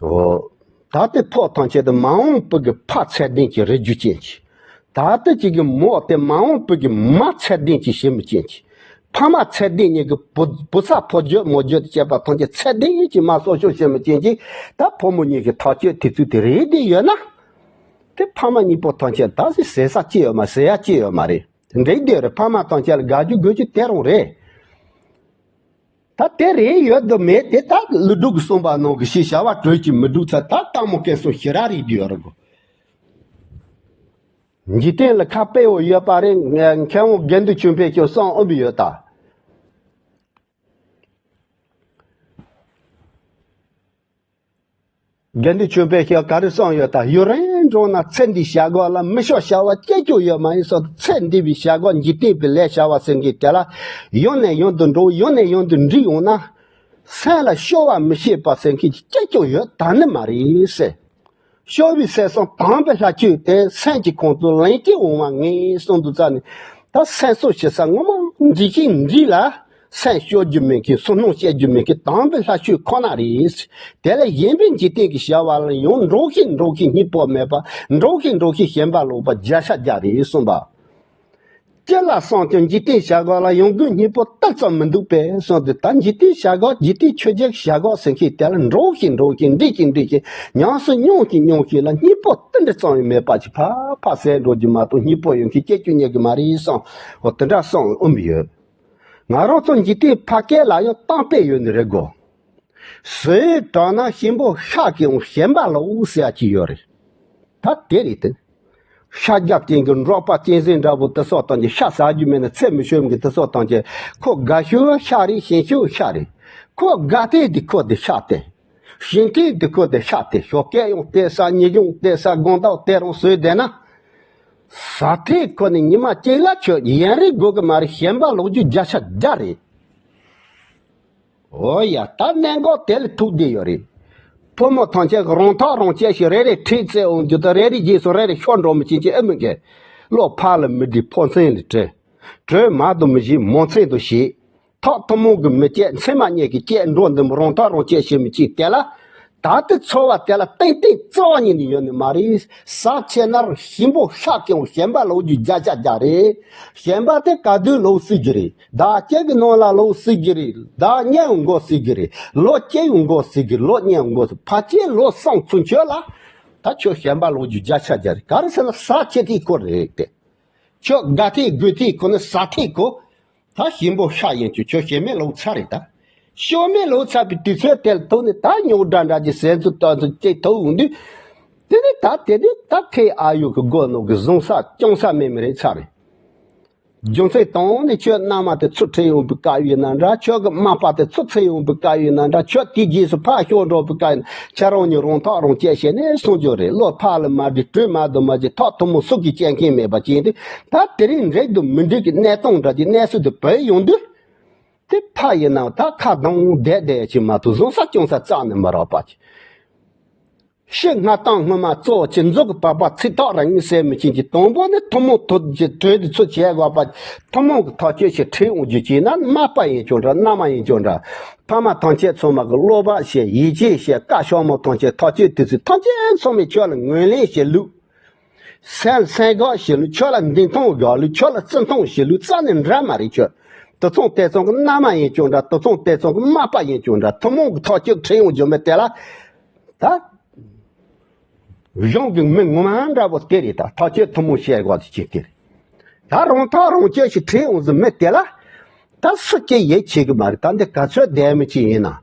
འོ། ད་ལྟའི་ཕོ་ཐམས་ཅད་དུ་མ་འོངས་པའི་གི་ཕ་ཚད་ལྡན་གྱི་རེ་རྒྱུ་ཅན་གྱི། ད་ལྟ་ཅིག་གི་མོ་དེ་མ་འོངས་པའི་གི་མ་ཚད་ལྡན་གྱི་ཞེ་མི་ཅན་གྱི། ཕ་མ་ཚད་ལྡན་གཉིས་ཀྱི་བུ་བུ་ཚ་ཕོ་རྒྱུད་མོ་རྒྱུད་དུ་བྱས་པ་ཐམས་ཅད་ཚད་ལྡན་གྱི་མ་སོ་སོ་ཞེ་མི་ཅན་གྱི། ད་ཕོ་མོ་གཉིས་ཀྱི་ཐག་གཅོད་དེ་ཚོ་དེ་རེད་དེ་ཡོད་ན། དེ་ཕ་མ་གཉིས་པོ་ཐམས་ཅད་ད་ཟེར་ཟེར་ས་ཅི་ཡོད་མ་ཟེར་ཡ་ཅི་ཡོད་མ་རེད། འགྲིག་དེ་རེད། ཕ་མ་ཐམས་ཅད་ལ་དགའ་རྒྱུ་དགོས་རྒྱུ་དེ་རང་རེད། ད་དེ་རེད་ཡོད་དུ་མེད་དེ་ད་ཀླུ་སྒྲུབ་ཀྱིས་གསུངས་པ་ནང་གི་ཞིག་བྱ་བ་གྲོས་ཀྱིས་མི་སྒྲུབ་ཚར། ད་ལྟད་མོ་སྐད་གསུང་ཞེ་དྲག་རེད་དུ་ཡོད་རེད་གོ། འཇིག་རྟེན་ལ་ཁ་དཔེ་བོ་ཡོད་པ་རེད། མཁན་པོ་དགེ་འདུན་ཆོས་འཕེལ་ཀྱིས་གསུངས་ཨོ་བི་ཡོད་ད། དགེ་འདུན་ཆོས་འཕེལ་ཞིག་ག་རེ་གསུངས་ཡོད་ད། ཡུན་རིང་འགྲོ་ན་ཚེ་འདིའི་བྱ་དགའ་ལ་མི་ཤོར་བྱ་བ་སྐྱེ་རྒྱུ་ཡོད་མ་ཡིན་སོགས། ཚེ་འདི་བའི་བྱ་དགའ་འཇིག་རྟེན་པའི་ལས་བྱ་བ་ཟེར་མཁན་དེ་ལ་ཡང་ནས་ཡང་དུ་འགྲོ། ཡང་ནས་ཡང་དུ་འགྲིག་འོང་ན། སེམས་ལ་སྐྱོ་བ་མི་བྱེད་པ་ཟེར་མཁན་གྱི་སྐྱེ་རྒྱུ་ཡོད་ད་ནི་མ་རེད་ཟེར། སྐྱོ་བའི་སེམས་སམ་དྭངས་པའི་ལྷ་ཆོས་དེ་སེམས་ཀྱི་ཁོང་དུ་ལན་གཅིག་འོང་བ་ངེས་གསུངས་འདུག་རྩ་ནས། ད་སེམས་གསོ་བྱེད་ས་ངོ་མ་ འདི་ཤིང་འདི་ལ་སེམས་སྐྱོ་རྒྱུ་མེད་མཁན། བསམ་མནོ་བྱེད་རྒྱུ་མེད་མཁན། དམ་པའི་ལྷ་ཆོས་ཁོ་ན་རེད། དེ་ལ་གཞན་པའི་འཇིག་རྟེན་གྱི་བྱ་བ་ལ་ཡང་འགྲོགས་ཤིང་འགྲོགས་ཤིང་སྙིང་པོ་མེད་པ། འགྲོགས་ཤིང་འགྲོགས་ཤིང་ཞེན་པ་ལོག་པ་བརྒྱ་ཆ་བརྒྱ་རེད་གསུངས་པ། ཅི་ལ་བསམ་ཀྱང་འཇིག་རྟེན་བྱ་དགའ་ལ་ཡོང་དགོས་སྙིང་པོ་ཏིལ་ཙམ་མི་འདུག་པས་གསུངས་ཏེ། ད་འཇིག་རྟེན་བྱ་དགའ། འཇིག་རྟེན་ཆོས་བརྒྱད་ཀྱི་བྱ་དགའ་ཟེར་མཁན་དེ་ལ་འགྲོགས་ཤིང་འགྲོགས་ཤིང་འདྲེས་ཤིང་འདྲེས་ཤིང་ཉམས་སུ་མྱོང་ཤིང་མྱོང་ཤིང་ལ་སྙིང་པོ་ཏིལ་འབྲུ་ཙམ་ཡང་མེད་པ་ཅིག་ཕར་ཕར་ཟད་འགྲོ་རྒྱུ་མ་གཏོགས་སྙིང་པོ་ཡོང་མཁན་སྐྱེ་རྒྱུ་རྙེད་ཀྱི་མ་རེད་བསམ། འོ་དེ་འདྲ་བསམ་འོང་གི་ཡོད། ང་རང་ཚོ་འཇིག་རྟེན་ཕ་སྐད་ལ་ཡང་གཏམ་དཔེ་ཡོད་ནི་རེད་གོ། ཟོས་དྲགས་ན་ཞིམ་པོ་ཤ་གི་ཡང་ཞེན་པ་ལོག་ཟེར་ཡ་ཅིག་ཡོད་རེད། ད་དེ་རེད་དེ། ཤ་རྒྱབ་ཅན་གྱི་འབྲོག་པ་གཅན་གཟན་འདྲ་པོ་དེ་ཚོ་དང་གི་ཤ་ཟ་རྒྱུ་མེད་ན་ཚེ་མི་ཤོར་གི་དེ་ཚོ་དང་གི། ཁོ་དགའ་ཤོས་ཤ་རེད། ཞེན་ཤོས་ཤ་རེད། ཁོ་དགའ་དེ་དེ་ཁོ་དེ་ཤ་སྟེ། ཞེན་དེ་དེ་ཁོ་དེ་ཤ་སྟེ། ཞོགས་ཀས་ཡང་སྟེར་ས། ཉིན་གུང་སྟེར་ས། དགོང་དག་སྟེར་རུང་ཟོས་བསྡད་ན། ཟ་ཐེངས་ཁོ་ནི་ཉི་མ་གཅིག་ལ་ཁྱོད་ཡན་རིག་དགོས་གི་མ་རེད། ཞེན་པ་ལོག་རྒྱུ་བརྒྱ་ཆ་བརྒྱ་རེད། འོ་ཡ། ད་གནད་འགག་དེ་ལ་ཐུག་བསྡད་ཡོད་རེད། ཕོ་མོ་ཐམས་ཅད་ཀྱིས་རང་ཐག་རང་བཅད་བྱས་རེ་རེ་ཁྲིད་བཙལ་འོང་རྒྱུ་དང་། རེ་རེ་རྗེས་སུ་རེ་རེ་ཤོར་འགྲོ་མི་ཅན་གྱི་ཨེ་མི་དགེ། བློ་ཕར་ལ་མི་འདྲི་ཕོ་མཚན་ལ་དྲན། གྲོས་མ་དུ་མི་བྱེད་མོ་མཚན་དུ་བྱེད། ཐག་ཐུན་མོང་གི་མི་བཅད་མཚན་མ་སྙེད་ཀྱི་བཅད་འགྲོ་འདི་མོ་རང་ཐག་རང་བཅད་བྱེད་མི་ཅན་དེ་ལ། ད་ལྟའི་འཚོ་བ་དེ་ལ་ཏན་ཏན་རྩ་བ་ཉིད་ནས་ཡོད་ནི་མ་རེད། ཟ་ཆེ་ན་ཞིམ་པོ་ཤ་གི་ཡང་ཞེན་པ་ལོག་རྒྱུ་བརྒྱ་ཆ་བརྒྱ་རེད། ཞེན་པ་དེ་ག་དུས་ལོག་སྲིད་ཀྱི་རེད། ཟླ་གཅིག་གི་ནང་ལ་ལོག་སྲིད་ཀྱི་རེད། ཟླ་གཉིས་འགོར་སྲིད་ཀྱི་རེད། ལོ་གཅིག་འགོར་སྲིད་ཀྱི་རེད། ལོ་གཉིས་འགོར་སྲིད། ཕལ་ཆེར་ལོ་གསུམ་ཚུན་ཆོད་ལ་ད་ཁྱོད་ཞེན་པ་ལོག་རྒྱུ་བརྒྱ་ཆ་བརྒྱ་རེད། ག་རེ་ཟེར་ན་ཟ་ཆེ་དུས་ཁོ་རེད་དེ། ཁྱོད་དགའ་དུས་དགོད་དུས་ཁོ་ནི་ཟ་དུས་ཁོ། ད་ཞིམ་པོ་ཤ་ཡིན་ཁྱོད། ཁྱོད་ཞེན་མེད་ལོག་ཚར་རེད་ད། ཞེན་མེད་ལོག་ཚར་བའི་དུས་ཚོད་དེ་ལ་ཐུག་ནས་ད་རྙོག་དྲ་འདྲ་ཅིག་ཟེར་ཚུལ་ལྟ་ཚུལ་ཅིག་ཐུག་འོང་དུས། དེ་ནས་ད་དེ་ནས་ད་ཁོའི་ཨ་ཡོད་ཀྱི་སྒོ་ནོར་གི་བཟང་ས་སྐྱོང་ས་མེད་མི་རེད་ཚར་རེད། རྒྱུ་མཚན་དང་ནི་ཁྱོད་མནའ་མ་དེ་ཚུར་ཁྲིད་ཡོང་བའི་སྐབས་ཡིན་ན་འདྲ། ཁྱོད་ཀྱི་མ་པ་དེ་ཚུར་འཚོལ་ཡོང་བའི་སྐབས་ཡིན་ན་འདྲ། ཁྱོད་དེའི་རྗེས་སུ་ཕར་ཤོར་འགྲོ་བའི་སྐབས་ཡིན་ན། ཁྱེད་རང་གཉིས་རང་ཐག་རང་བཅད་བྱས་ནས་སོང་རྒྱུ་རེད། བློ་ཕར་ལ་མ་འདྲི་གྲོས་མ་དུ་མ་བྱས། ཐག་ཐུན་མོང་སུ་གིས་བཅད་མཁན་མེད་པ་བྱས་ཏེ། ད་དེ་རིང་འགྲིག་དང་མི་འགྲིག་གི་གནས་སྟངས་འདྲ་གྱི་གནས་ཚུལ་དེ་བུད་ཡོང་དུས། དེ་ཕ་ཡིན་ནའང་ད་ཁ་གདངས་བསྡད་བསྡད་ཅིག་མ་གཏོགས་བཟང་ས་སྐྱོང་ས་རྩ་ནས་མི་རག་པ་ཅིག། ཤི་སྔ་ཐང་སྔོན་མ་གཙོ་ཆེ། མཛོ་གི་པགས་པ་ཚིག་ཐག་རིང་ཟེར་མི་ཅན་གྱི། དང་པོ་ནི་ཐུན་མོང་ཐོག་གི་གྲོས་དེ་ཚོ་བྱེད་དགོས་པ། ཐུན་མོང་གི་ཐག་གཅོད་ཅིག་ཁྲིད་འོང་རྒྱུ་བྱས་ན། མ་པ་ཡིན་ཀྱང་འདྲ། མནའ་མ་ཡིན་ཀྱང་འདྲ། ཕ་མ་ཐམས་ཅད་ཚང་མ་གི་བློ་བག་བྱས། ཡིད་ཆེས་བྱས། བཀའ་ཤོག་མོ་ཐམས་ཅད་ཐག་གཅོད་དེ་ཚོ་ཐམས་ཅད་ཚང་མས་ཁྱོད་ལ་ངོས་ལེན་བྱེད་ལུགས། སེམས་སེམས་དགའ་བྱེད་ལུགས། ཁྱོད་ལ་འདི་མཐོང་དགའ་ལུགས། ཁྱོད་ལ་བརྩི་མཐོང་བྱེད་ལུགས་རྩ་ནས་འདྲ་མ་རེད་ཁྱོད། དེ་ཚང་དེ་ཚང་གི་མནའ་མ་ཡིན་ཀྱང་འདྲ། དེ་ཚང་དེ་ཚང་གི་མ་པ་ཡིན་ཀྱང་འདྲ། ཐུན་མོང་གི་ཐག་གཅོད་ཁྲིད་འོང་རྒྱུ་མི་དེ་ལ། ད་གཞུང་གི་མི་ངོ་མ་འདྲ་པོ་དེ་རེད། ད་ཐག་གཅོད་ཐུན་མོང་བྱེད་དགོས་དེ་ཅིག་དེ་རེད། ད་རང་ཐག་རང་གཅོད་ཞིག་ཁྲིད་འོང་ཟིན་མི་དེ་ལ། ད་སུ་གཅིག་ཡིད་ཆེས་གི་མ་རེད། ད་འདི་ག་ཚོད་བསྡད་མི་ཅིག་ཡིན་ན།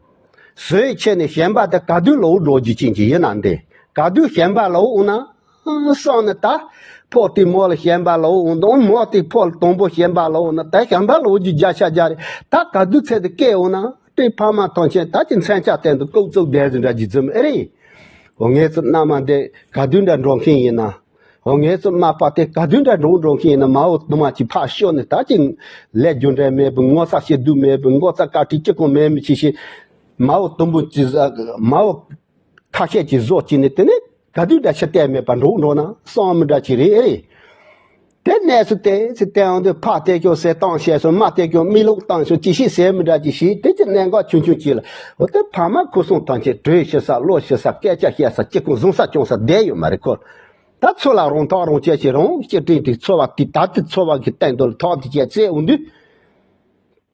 བཟོས་ཆེ་ནས་ཞེན་པ་དེ་ག་དུས་ལོག་འགྲོ་རྒྱུ་ཅན་ཅིག་ཡིན་ན། འདི་ག་དུས་ཞེན་པ་ལོག་འོང་ན་བསམ་ནས། ད་ཕོ་དེ་མོ་ལ་ཞེན་པ་ལོག་འོང་དང་། མོ་དེ་ཕོ་ལ་དང་པོ་ཞེན་པ་ལོག་འོང་ན། ད་ཞེན་པ་ལོག་རྒྱུ་བརྒྱ་ཆ་བརྒྱ་རེད། ད་ག་དུས་ཚེ་དེ་སྐྱེལ་འོང་ན། དེ་ཕ་མ་ཐམས་ཅད་ད་ཅི་མཚོན་ཆ་སྟེང་དུ་ལྐོག་བཙུགས་བསྡད་ཟིན་འདྲ་ཅིག་འཛིན་ཨེ་རེད། འོ་ངའི་ཚོ་མནའ་མ་འདི་ག་དུས་འདྲ་འགྲོ་མཁན་ཡིན་ན། འོ་ངའི་ཚོ་མ་པ་དེ་ག་དུས་འདྲ་འགྲོ་འགྲོ་མཁན་ཡིན་ན། མ་འོ་དུ་མ་ཅིག་ཕར་ཤོར་ནས་ད་ཅིག་ལས་རྒྱུ་འབྲས་མེད་པའི། ངོ་ཚ་ཤེས་སྡུག་མེད་པའི། མགོ་ཚ་དཀའ་ཁྲིད་ཅི་གང་མེད་མི་ཅིག་བྱས། མ་འོ་དུམ་བུ་ཅིག་ཟ། མ་འོ་ཁ་ཤས་ཅིག་བཟོ་བྱས་ནས། དེ་ནས་ག་དུས་འདྲ་ཕྱིར་བལྟས་མེད་པར་འགྲོ་འགྲོ་ན་བསམ་མི་འདྲ་ཅིག་རེད་ཨེ་རེད། དེ་གནས་ཚུལ་དེ་ཚོ་བལྟས་འོང་དུས། ཕར་བལྟས་ཀྱང་ཟས་གཏམ་བཤད་སོང་། མར་བལྟས་ཀྱང་མིག་ལོག་བཏང་སོང་། ཅི་ཞིག་ཟེར་མི་འདྲ་ཅིག་བྱས། དེ་ཅི་གནད་འགག་ཆུང་ཆུང་ཅིག་ལ། འོ་དེ་ཕ་མ་ཁུ་སིམ་ཐམས་ཅད་གྲོས་བྱེད་ས། བློ་བྱེད་ས། སྐད་ཆ་བཤད་ས། ཅི་གང་བཟང་ས་སྐྱོང་ས་བསྡད་ཡོད་མ་རེད་ཁོ། ད་ཚོ་ལ་རང་ཐག་རང་གཅོད་བྱས། རང་གི་སྤྱི་དྲིན་དེ་འཚོ་བ་དེ། ད་ལྟའི་འཚོ་བ་གི་སྟེང་དུ་ལ་ཐག་དེ་བཅད་བཙལ་འོང་དུས།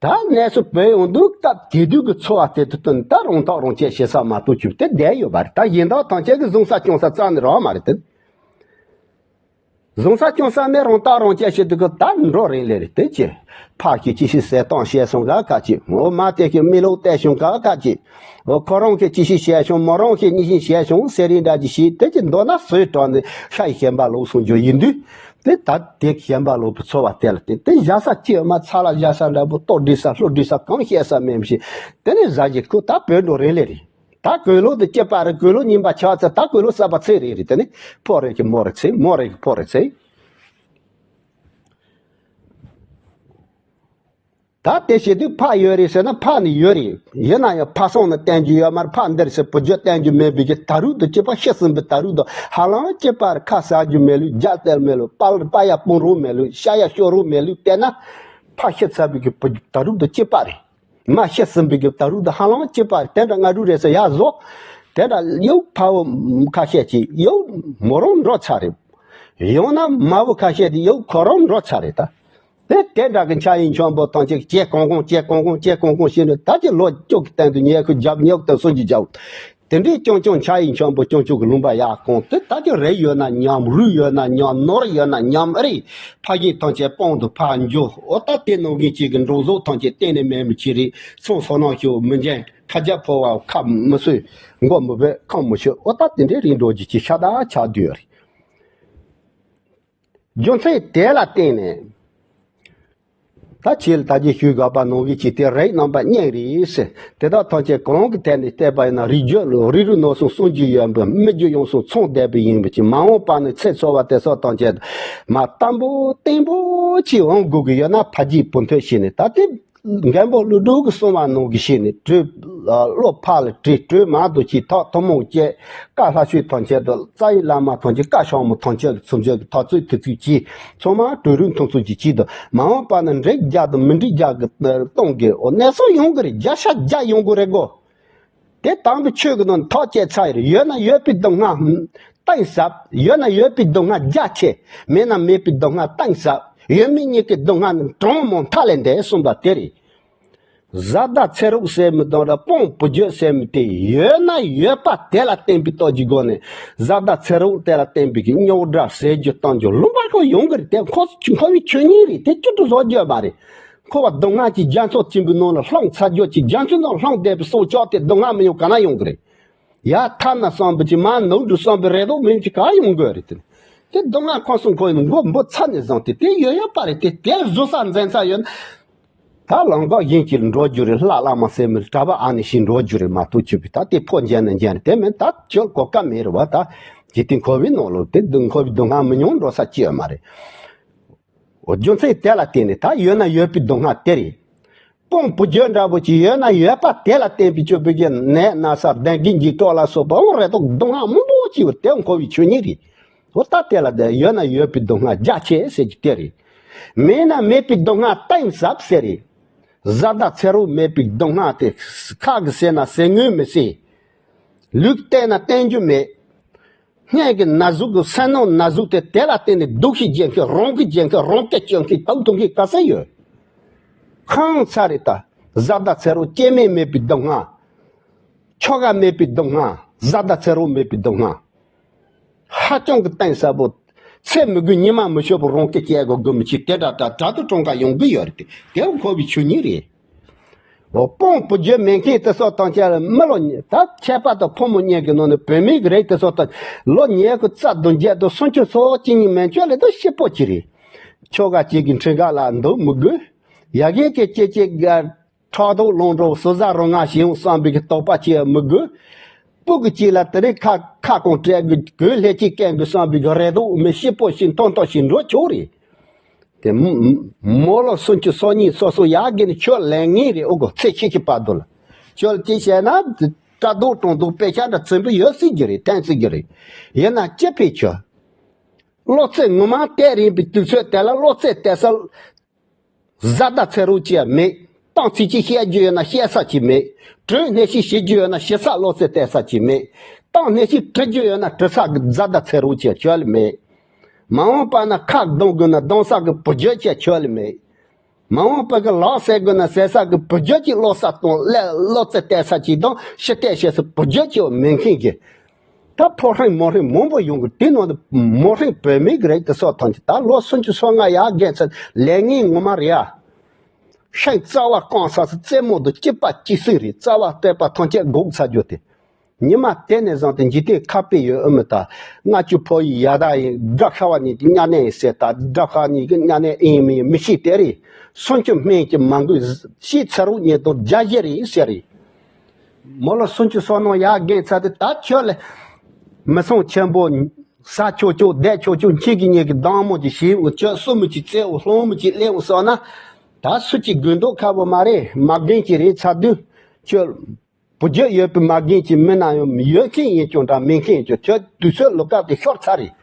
ད་གནས་ཚུལ་བུད་ཡོང་དུས། སྐབས་དེ་དུས་ཀྱི་འཚོ་བ་དེ་དུས་དུ་ད་རང་ཐག་རང་གཅོད་བྱེད་ས་མ་གཏོགས་ཅིག་དེ་བསྡད་ཡོད་པ་རེད། ད་གཞན་དག་ཐམས་ཅད་ཀྱིས་བཟང་ས་སྐྱོང་ས་རྩ་ནས་རག་མ་རེད་དེ། བཟང་ས་སྐྱོང་ས་མེད། རང་ཐག་རང་གཅོད་བྱེད་དུས་ཀྱི་ད་འགྲོ་རིང་ལེ་རེད་དེ་ཅི། ཕ་གིས་ཅི་ཞིག་ཟས་གཏམ་བཤད་སོང་ག་ག་ཅི། འོ་མ་དེ་གིས་མིག་ལོག་བལྟས་བྱུང་ག་ག་ཅི། འོ་ཁོ་རང་གིས་ཅི་ཞིག་བཤད་བྱུང་། མོ་རང་གིས་ཉི་ཤིང་བཤད་བྱུང་ཟེར་རིན་འདྲ་ཅིག་བྱས། དེ་ཅི་མདོར་ན་ཟོས་དྲགས་ནས་ཤ་ཡི་ཞེན་པ་ལོག་སོང་རྒྱུ་ཡིན་དུས། དེ་ད་དེ་ཞེན་པ་ལོག་པའི་འཚོ་བ་དེ་ལ་བརྟེན་ཏེ་བཞག་ས་ཅི་ཡོད་མ། ཚ་ལ་བཞག་ས་འདྲ་པོ། ལྟོ་སྒྲིག་ས་ལྷོ་སྒྲིག་ས་གང་བཤད་ས་མེད་མི་ཤེས། དེ་ནས་ཟ་བཞིན་ཁོ་ད་བུད་འགྲོ་རིང་ལེ་རེད། ད་གོས་ལོག་དེ་སྐྱིད་པ་རེད། གོས་ལོག་རྙིང་པ་ཆགས་ཚེ་ད་གོས་ལོག་གསར་པ་འཚོལ་རེ་རེད། དེ་ནས་ཕོ་རེ་གི་མོ་རེ་འཚོལ། མོ་རེ་གི་ཕོ་རེ་འཚོལ། ད་དེ་བྱེད་དུས་ཕ་ཡོད་རེད་ཟེར་ན་ཕ་ནི་ཡོད་རེད། ཡིན་ན་ཡང་ཕ་སོང་ན་བསྟན་རྒྱུ་ཡོད་མ་རེད། ཕ་འདིར་ཟེར་བུ་རྒྱུད་བསྟན་རྒྱུ་མེད་པའི་གི་ད་རུང་དུ་སྐྱིད་པ་ཤི་ཟིན་པའི་ད་རུང་དུ་ཧ་ལམ་སྐྱིད་པ་རེད། ཁ་ཟ་རྒྱུ་མེད་ལུགས། རྒྱ་སྟེར་མེད་ལུགས། པ་པ་ཡ་སྤུངས་རོགས་མེད་ལུགས། ཤ་ཡ་ཤོར་རོགས་མེད་ལུགས། བལྟས་ན། ཕ་ཤི་ཚར་བའི་གི་བུ་ད་རུང་དུ་སྐྱིད་པ་རེད། མ་ཤི་ཟིན་པའི་གི་ད་རུང་དུ་ཧ་ལམ་སྐྱིད་པ་རེད། དེ་འདྲ་ང་རུ་རེད་ཟེར་ཡ་བཟོ། དེ་འདྲ་ཡོད་ཕ་བུ་ཁ་ཤས་ཀྱིས་ཡོད་མོ་རང་འགྲོ་ཚར་རེད། ཡང་ན་མ་བུ་ཁ་ཤས་དེ་ཡོད་ཁོ་རང་འགྲོ་ཚར་རེད་ད། དེ་དེ་འདྲ་གི་འཆར་ཡིག་མཆོག་པོ་དང་ཅིག་ཅེ་གོང་གོང་ཅེ་གོང་གོང་ཅེ་གོང་གོང་བྱས་ནས་ད་ཅི་ལོ་བཅུ་གི་སྟེང་དུ་ཉལ་ཁུ་རྒྱབ་ཉོག་དང་སུན་གྱི་རྒྱབ། དེ་འདྲའི་ཅུང་ཅུང་འཆར་ཡིག་མཆོག་པོ་ཅུང་ཅུང་གི་ལུང་པ་ཡག་གོང་དེ་ད་ཅི་རེ་ཡོད་ན་ཉམས། རུས་ཡོད་ན་ཉམས། ནོར་ཡོད་ན་ཉམས། ཨ་རི་ཕ་གི་དང་ཅེ་སྤང་དུ་ཕ་འཇོ། ཨོ་ད་དེ་ནང་གི་ཅིག་གི་འགྲོ་སོགས་དང་ཅེ་གཏན་ནས་མེད་མི་ཅི་རེད། སོང་སོ་ནང་ཤོད་མི་འཇན། ཁ་རྒྱ་ཕོ་བ་ཁ་མི་སོས། མགོ་མི་བོས། ཁམས་མི་ཤོད། ཨོ་ད་དེ་འདྲའི་རིགས་འགྲོ་རྒྱུ་ཅིག་ཤ་སྟག་ཆགས་བསྡད་ཡོད་རེད། རྒྱུ་མཚན་དེ་ལ་བརྟེན་ནས། ད་ཁྱེད་ལ་ད་གིན་ཞུས་དགོས་པ་ནང་བཞིན་གྱི་དེ་རིགས་རྣམ་པ་གཉིས་རེད་ཟེར། དེ་དག་ཐམས་ཅད་གང་གི་ཐད་ནས་བལྟས་པ་ཡིན་ན་རིགས་རྒྱུད་ལ་རིགས་རུས་ནོར་སྲུང་སྲུང་རྒྱུ་ཡོད་པའི་མི་རྒྱུད་ཡོངས་སུ་ཚང་བསྡད་པའི་ཡིན་པ་ཅིག་མ་འོངས་པ་ནས་ཚེ་འཚོ་བ་དེ་སོགས་ཐམས་ཅད་མ་བརྟན་པོ་བརྟན་པོ་ཅིག་འོང་དགོས་ཀྱི་ཡོད་ན་ཕ་རྒྱུད་བུ་འཕེལ་བྱས་ནས་ད་ལྟའི་མགོན་པོ་ཀླུ་སྒྲུབ་ཀྱིས་གསུངས་པ་ནང་བཞིན་བྱས་ནས་གྲོས་བློ་ཕར་ལ་དྲིས། གྲོས་མང་དུ་བྱས། ཐོག་ཐུན་མོང་བཅས་བཀའ་ལྷ་ཆོས་ཐམས་ཅད་དུ་རྩ་བའི་བླ་མ་ཐམས་ཅད་བཀའ་ཤོག་མོ་ཐམས་ཅད་ཀྱི་ཚུལ་འཆོས་ཀྱི་ཐག་ཚུད་དེ་ཚུལ་གྱིས་ཚང་མ་གྲོས་རིམ་མཐུན་ཚུལ་གྱིས་བྱས་དང་མ་འོངས་པ་ན་འགྲིག་རྒྱག་དང་མི་འགྲིག་རྒྱག་གི་གཏོང་དགོས། འོ་གནས་ཚུལ་ཡོང་གི་རེད། བརྒྱ་ཆ་བརྒྱ་ཡོང་གི་རེད་གོ། དེ་དམ་པའི་ཆོས་ཀྱི་ནང་ཐག་བཅད་ཚར་ཡོད། ཡོད་ན་ཡོད་པའི་སྡུག་བསྔལ་གཏིང་ཟབ། ཡོད་ན་ཡོད་པའི་སྡུག་བསྔལ་རྒྱ་ཆེ། མེད་ན་མེད་པའི་སྡུག་བསྔལ་གཏིང་ཟབ། ཡོད་མེད་གཉིས་ཀའི་སྡུག་བསྔལ་ནི་གྲངས་མང་མཐའ་ལས་འདས་གསུངས་པ་དེ་རེད། བཟའ་ཟླ་ཚེ་རོགས་ཟེར་མི་དང་ར་སྤུན་བུ་རྒྱུད་ཟེར་མི་དེ་ཡོད་ན་ཡོད་པ་དེ་ལ་བརྟེན་པའི་སྟོབས་ཀྱི་སྒོ་ནས་བཟའ་ཟླ་ཚེ་རོགས་དེ་ལ་བརྟེན་པའི་གི་རྙོག་དྲ་ཟེར་རྒྱུ་གཏོང་རྒྱུ་ལུང་པ་ཁོ་ཡོང་གི་རེད། དེ་ཁོ་ཁོ་བའི་ཆོས་ཉིད་རེད། དེ་བཅུ་དྲུག་བཟོ་རྒྱུ་མ་རེད། ཁོ་བ་སྡུག་བསྔལ་གྱི་རྒྱ་མཚོ་ཆེན་པོའི་ནང་ལ་ལྷུང་ཚར་རྒྱུ་གྱི་རྒྱ་མཚོའི་ནང་ལྷུང་བསྡད་པའི་སྲོག་ཆགས་དེ་སྡུག་བསྔལ་མི་ཡོང་ག་ན་ཡོང་གི་རེད། ཡ་ཐ་ན་བསམ་པ་ཅིག་མ་ནུབ་འགྲོ་བསམ་པའི་རེ་དོགས་མིན་གྱི་ག་ཡོང་དགོས་རེད་དེ། དེ་སྡུག་བསྔལ་ཁོ་སོང་ཁོ་ཡིན་མགོ་འབུ་ཚ་ནས་བཟུང་སྟེ་དེ་ཡོད་ཡོད་པ་རེད། དེ་དེ་བཟོ་ས་འཛིན་ས་ཡོད་ན། ད་ལམ་ཁ་གཞན་གྱིས་འགྲོ་རྒྱུ་རེད། ལྷ་བླ་མ་ཟེར་མི་གྲྭ་པ་ཨ་ནི་ཞིག་འགྲོ་རྒྱུ་རེད་མ་གཏོགས་ཆུ་བི་ད་དེ་ཕོ་འཇན་ན་འཇན་རེད། དེ་མིན་ད་ཁྱོད་གོ་སྐབས་མེད་རེད་བ། ད་འཇིག་རྟེན་འཁོར་བའི་ནང་ལོགས་དེ་སྡུག་འཁོར་བའི་སྡུག་བསྔལ་མི་མྱོང་འགྲོ་ས་ཅི་ཡོད་མ་རེད། འོ་རྒྱུ་མཚན་དེ་ལ་བརྟེན་ནས་ད་ཡོད་ན་ཡོད་པའི་སྡུག་བསྔལ་དེ་རེད། སྤུན་བུ་རྒྱུད་འདྲ་པོ་ཅིག་ཡོད་ན་ཡོད་པ་དེ་ལ་བརྟེན་པའི་སྤྱོད་པའི་གི་ནད་ན་ཚ་ལྡན་གྱི་འཇིགས་སྐྲོག་ལ་སོགས་པ་འོ་རེ་དོགས་སྡུག་བསྔལ་མང་པོ་ཅིག་ཡོད་དེ་འཁོར་བའི་ཆོས་ཉིད་རེད། འོ་ད་དེ་ལ་བརྟེན་ཡོད་ན་ཡོད་པའི་སྡུག་བསྔལ་རྒྱ་ཆེ་ཟེར་གྱི་དེ་རེད། མེད་ན་མེད་པའི་སྡུག་བསྔལ་གཏིང་ཟབ་ཟེར་རེད། བཟའ་ཟླ་ཚེ་རོགས་མེད་པའི་སྡུག་བསྔལ་དེ་ཁ་གིས་བཤད་ན་བཤད་ངོས་མི་ཤེས། ལུས་བསྟན་ན་བསྟན་རྒྱུ་མེད། སྙིང་གི་ན་ཟུག་གི་སེམས་ནང་ན་ཟུག་དེ་དེ་ལ་བརྟེན་ནས་སྡུག་ཤི་རྒྱག་མཁན་རང་གི་རྒྱག་མཁན་རང་སྐད་སྐྱོན་མཁན་དང་ཐུག་མཁན་ག་ཚད་ཡོད། ཁང་ཚ་རེད་ད། བཟའ་ཟླ་ཚེ་རོགས་སྐྱེ་དམན་མེད་པའི་སྡུག་བསྔལ། ཁྱོ་ག་མེད་པའི་སྡུག་བསྔལ། བཟའ་ཟླ་ཚེ་རོགས་མེད་པའི་སྡུག་བསྔལ། ཧ་ཅང་གི་གཏིང་ཟབ་པོ། ཚེ་མི་དགོས་ཉི་མ་མི་ཆོད་པར་རང་སྐད་སྐྱེ་དགོས་དགོས་མི་ཆེ་དེ་འདྲ་ད་དྲག་ཏུ་གྲོང་ཁ་ཡོང་གི་ཡོད་རེད་དེ། དེ་འཁོར་བའི་ཆོས་ཉིད་རེད། འོ་སྤུན་བུ་རྒྱུད་མེད་མཁན་དེ་ཚོ་དང་བཅས་ལ་མི་ལོ་ཉེ་ད་ཁྱད་པར་དུ་ཕོ་མོ་གཉིས་ཀྱི་ནང་ནས་བུད་མེད་ཀྱི་རིགས་དེ་ཚོ་དང་ལོ་ཉེ་གི་རྩ་བདུན་བརྒྱད་དང་སུམ་ཅུ་སོ་གཅིག་གཉིས་མན་ཆོད་ལས་དུ་སྐྱིད་པོ་ཅིག་རེད། ཁྱོ་ག་གཅིག་གི་འཁྲིས་ཀ་ལ་འདུག་མི་དགོས། ཡ་གི་ཀྱི་ཀྱི་ཀྱི་ག་ཕྲག་དོག་ལོང་འགྲོ་སོ་ཟ་རོ་ང་ཞིག་ཡོང་བསམ་པའི་གི་དོགས་པ་ཅི་ཡང་མི་དགོས། སྤུ་གུ་གཅིག་ལ་དེ་རིང་ཁ་ཁ་སྐོང་སྤྲད་དགོས་གོས་ལྷད་ཅིག་སྐྱེན་དགོས་བསམ་པའི་གི་རེ་དོགས་མི་སྐྱིད་པོ་ཞིག་མཐོང་ཐོས་ཞིག་འགྲོ་ཆོག་རེད། དེ་མོ་མོ་ལོ་སུམ་ཅུ་སོ་གཉིས་སོ་སོ་ཡག་གི་ནི་ཁྱོད་ལས་ངན་རེད། ཨོ་གོ་ཚེ་ཕྱི་ཕྱི་བར་དུ་ལ་ཁྱོད་ཅི་བྱས་ན་དྲ་དུག་གྲོང་དུག་དཔེ་ཆ་འདྲ་ཚིམ་པོ་ཡོད་སྲིད་ཀྱི་རེད། ཐན་སྲིད་ཀྱི་རེད། ཡིན་ན་ཅི་ཕེ་ཁྱོད་བློ་རྩེ་ངོ་མ་བལྟས་རིན་པའི་དུས་ཚོད་དེ་ལ་བློ་རྩེ་བལྟས་ས་བཟའ་ཟླ་ཚེ་རོགས་ཅི་ཡང་མེད། གཏམ་ཚིག་ཅིག་བཤད་རྒྱུ་ཡོད་ན་བཤད་ས་ཅིག་མེད། དྲོད་སྣེ་ཞིག་བྱེད་རྒྱུ་ཡོད་ན་བྱེད་ས་བློ་རྩེ་བལྟས་ས་ཅིག་མེད། གཏམ་སྣེ་ཞིག་དྲི་རྒྱུ་ཡོད་ན་དྲི་ས་གི་བཟའ་ཟླ་ཚེ་རོགས་ཅི་ཡང་ཁྱོད་ལ་མེད། མ་འོངས་པ་ན་ཁ་གདོང་དགོས་ན་གདོང་ས་གི་བུ་རྒྱུད་ཅི་ཡང་ཁྱོད་ལ་མེད། མ་འོངས་པ་གི་ལག་ཟས་དགོས་ན་ཟས་ས་གི་བུ་རྒྱུད་ཅིག་བློ་ས་གཏོང་ལས་བློ་རྩེ་བལྟས་ས་ཅིག་དང་ཕྱི་བལྟས་བྱེད་ས་བུ་རྒྱུད་ཅིག་མེད་མཁན་གྱི། ད་ཕོ་ཧྲེང་མོ་ཧྲེང་མང་པོ་ཡོང་གི། དེ་ནང་དུ་མོ་ཧྲེང་བུད་མེད་ཀྱི་རིགས་དེ་ཚོ་ཐམས་ཅད་ད་ལོ་སུམ་ཅུ་སོ་ལྔ་ཡར་རྒན་ཚར་ལས་ངན་ངོ་མ་རེད་ཨ། ཤིང་རྩ་བ་བཀང་ས་སུ་རྩེད་མོ་དུ་སྐྱིད་པ་སྐྱིད་སྲིད་རེད། རྩ་བ་བལྟས་པ་ཐམས་ཅད་སྒུག་ཚར་རྒྱུ་དེ། ཉི་མ་དེ་ནས་བཟུང་སྟེ་འཇིག་རྟེན་ཁ་དཔེ་ཡོད་ཨེ་མི་ད། ལྔ་བཅུ་ཕོ་ཡི་ཡ་ད་ཡིན། དགྲ་ཤ་བ་གཉིས་ཀྱི་མཉམ་གནས་ཡིན་ཟེར། ད་དགྲ་ཤ་གཉིས་ཀྱི་མཉམ་གནས་ཨེ་ཡིན་མི་ཡིན་མི་ཤེས་དེ་རེད། སུམ་ཅུ་སྨན་གྱི་མ་འགུལ་ཤེས་ཚེ་རོགས་ཉིས་སྟོང་བརྒྱ་བཞི་རེད་ཟེར་རེད། མོ་ལོ་སུམ་ཅུ་སོ་ནང་ཡར་རྒན་ཚར་དུས་ད་ཁྱོད་ལ་མི་ཚང་ཆེན་པོ་ཟ་ཆོག་ཆོག་བསྡད་ཆོག་ཆོག་ཁྱེད་ཀྱི་ཉིད་ཀྱི་སྡང་མོ་ཅིག་བྱེད་འོ། ཁྱོད་སྲུ་མོ་ཅིག་བཙལ་འོ། སློང་མོ་ཅིག་ལེན་འོ་སོང་ན། ད་སུ་གཅིག་དགོས་མདོག་ཁ་པོ་མ་རེད། མ་རྒན་ཅིག་རེད་ཚར་དུས་ཁྱོད་བུ་རྒྱུད་ཡོད་པའི་མ་རྒན་ཅིག་མིན་ན་ཡང་ཡོད་མཁན་ཡིན་ཀྱང་འདྲ་མེད་མཁན་ཡིན་ཀྱང་ཁྱོད་དུས་ཚོད་ལོ་སྐབས་དེ་ཤོར་ཚར་རེད།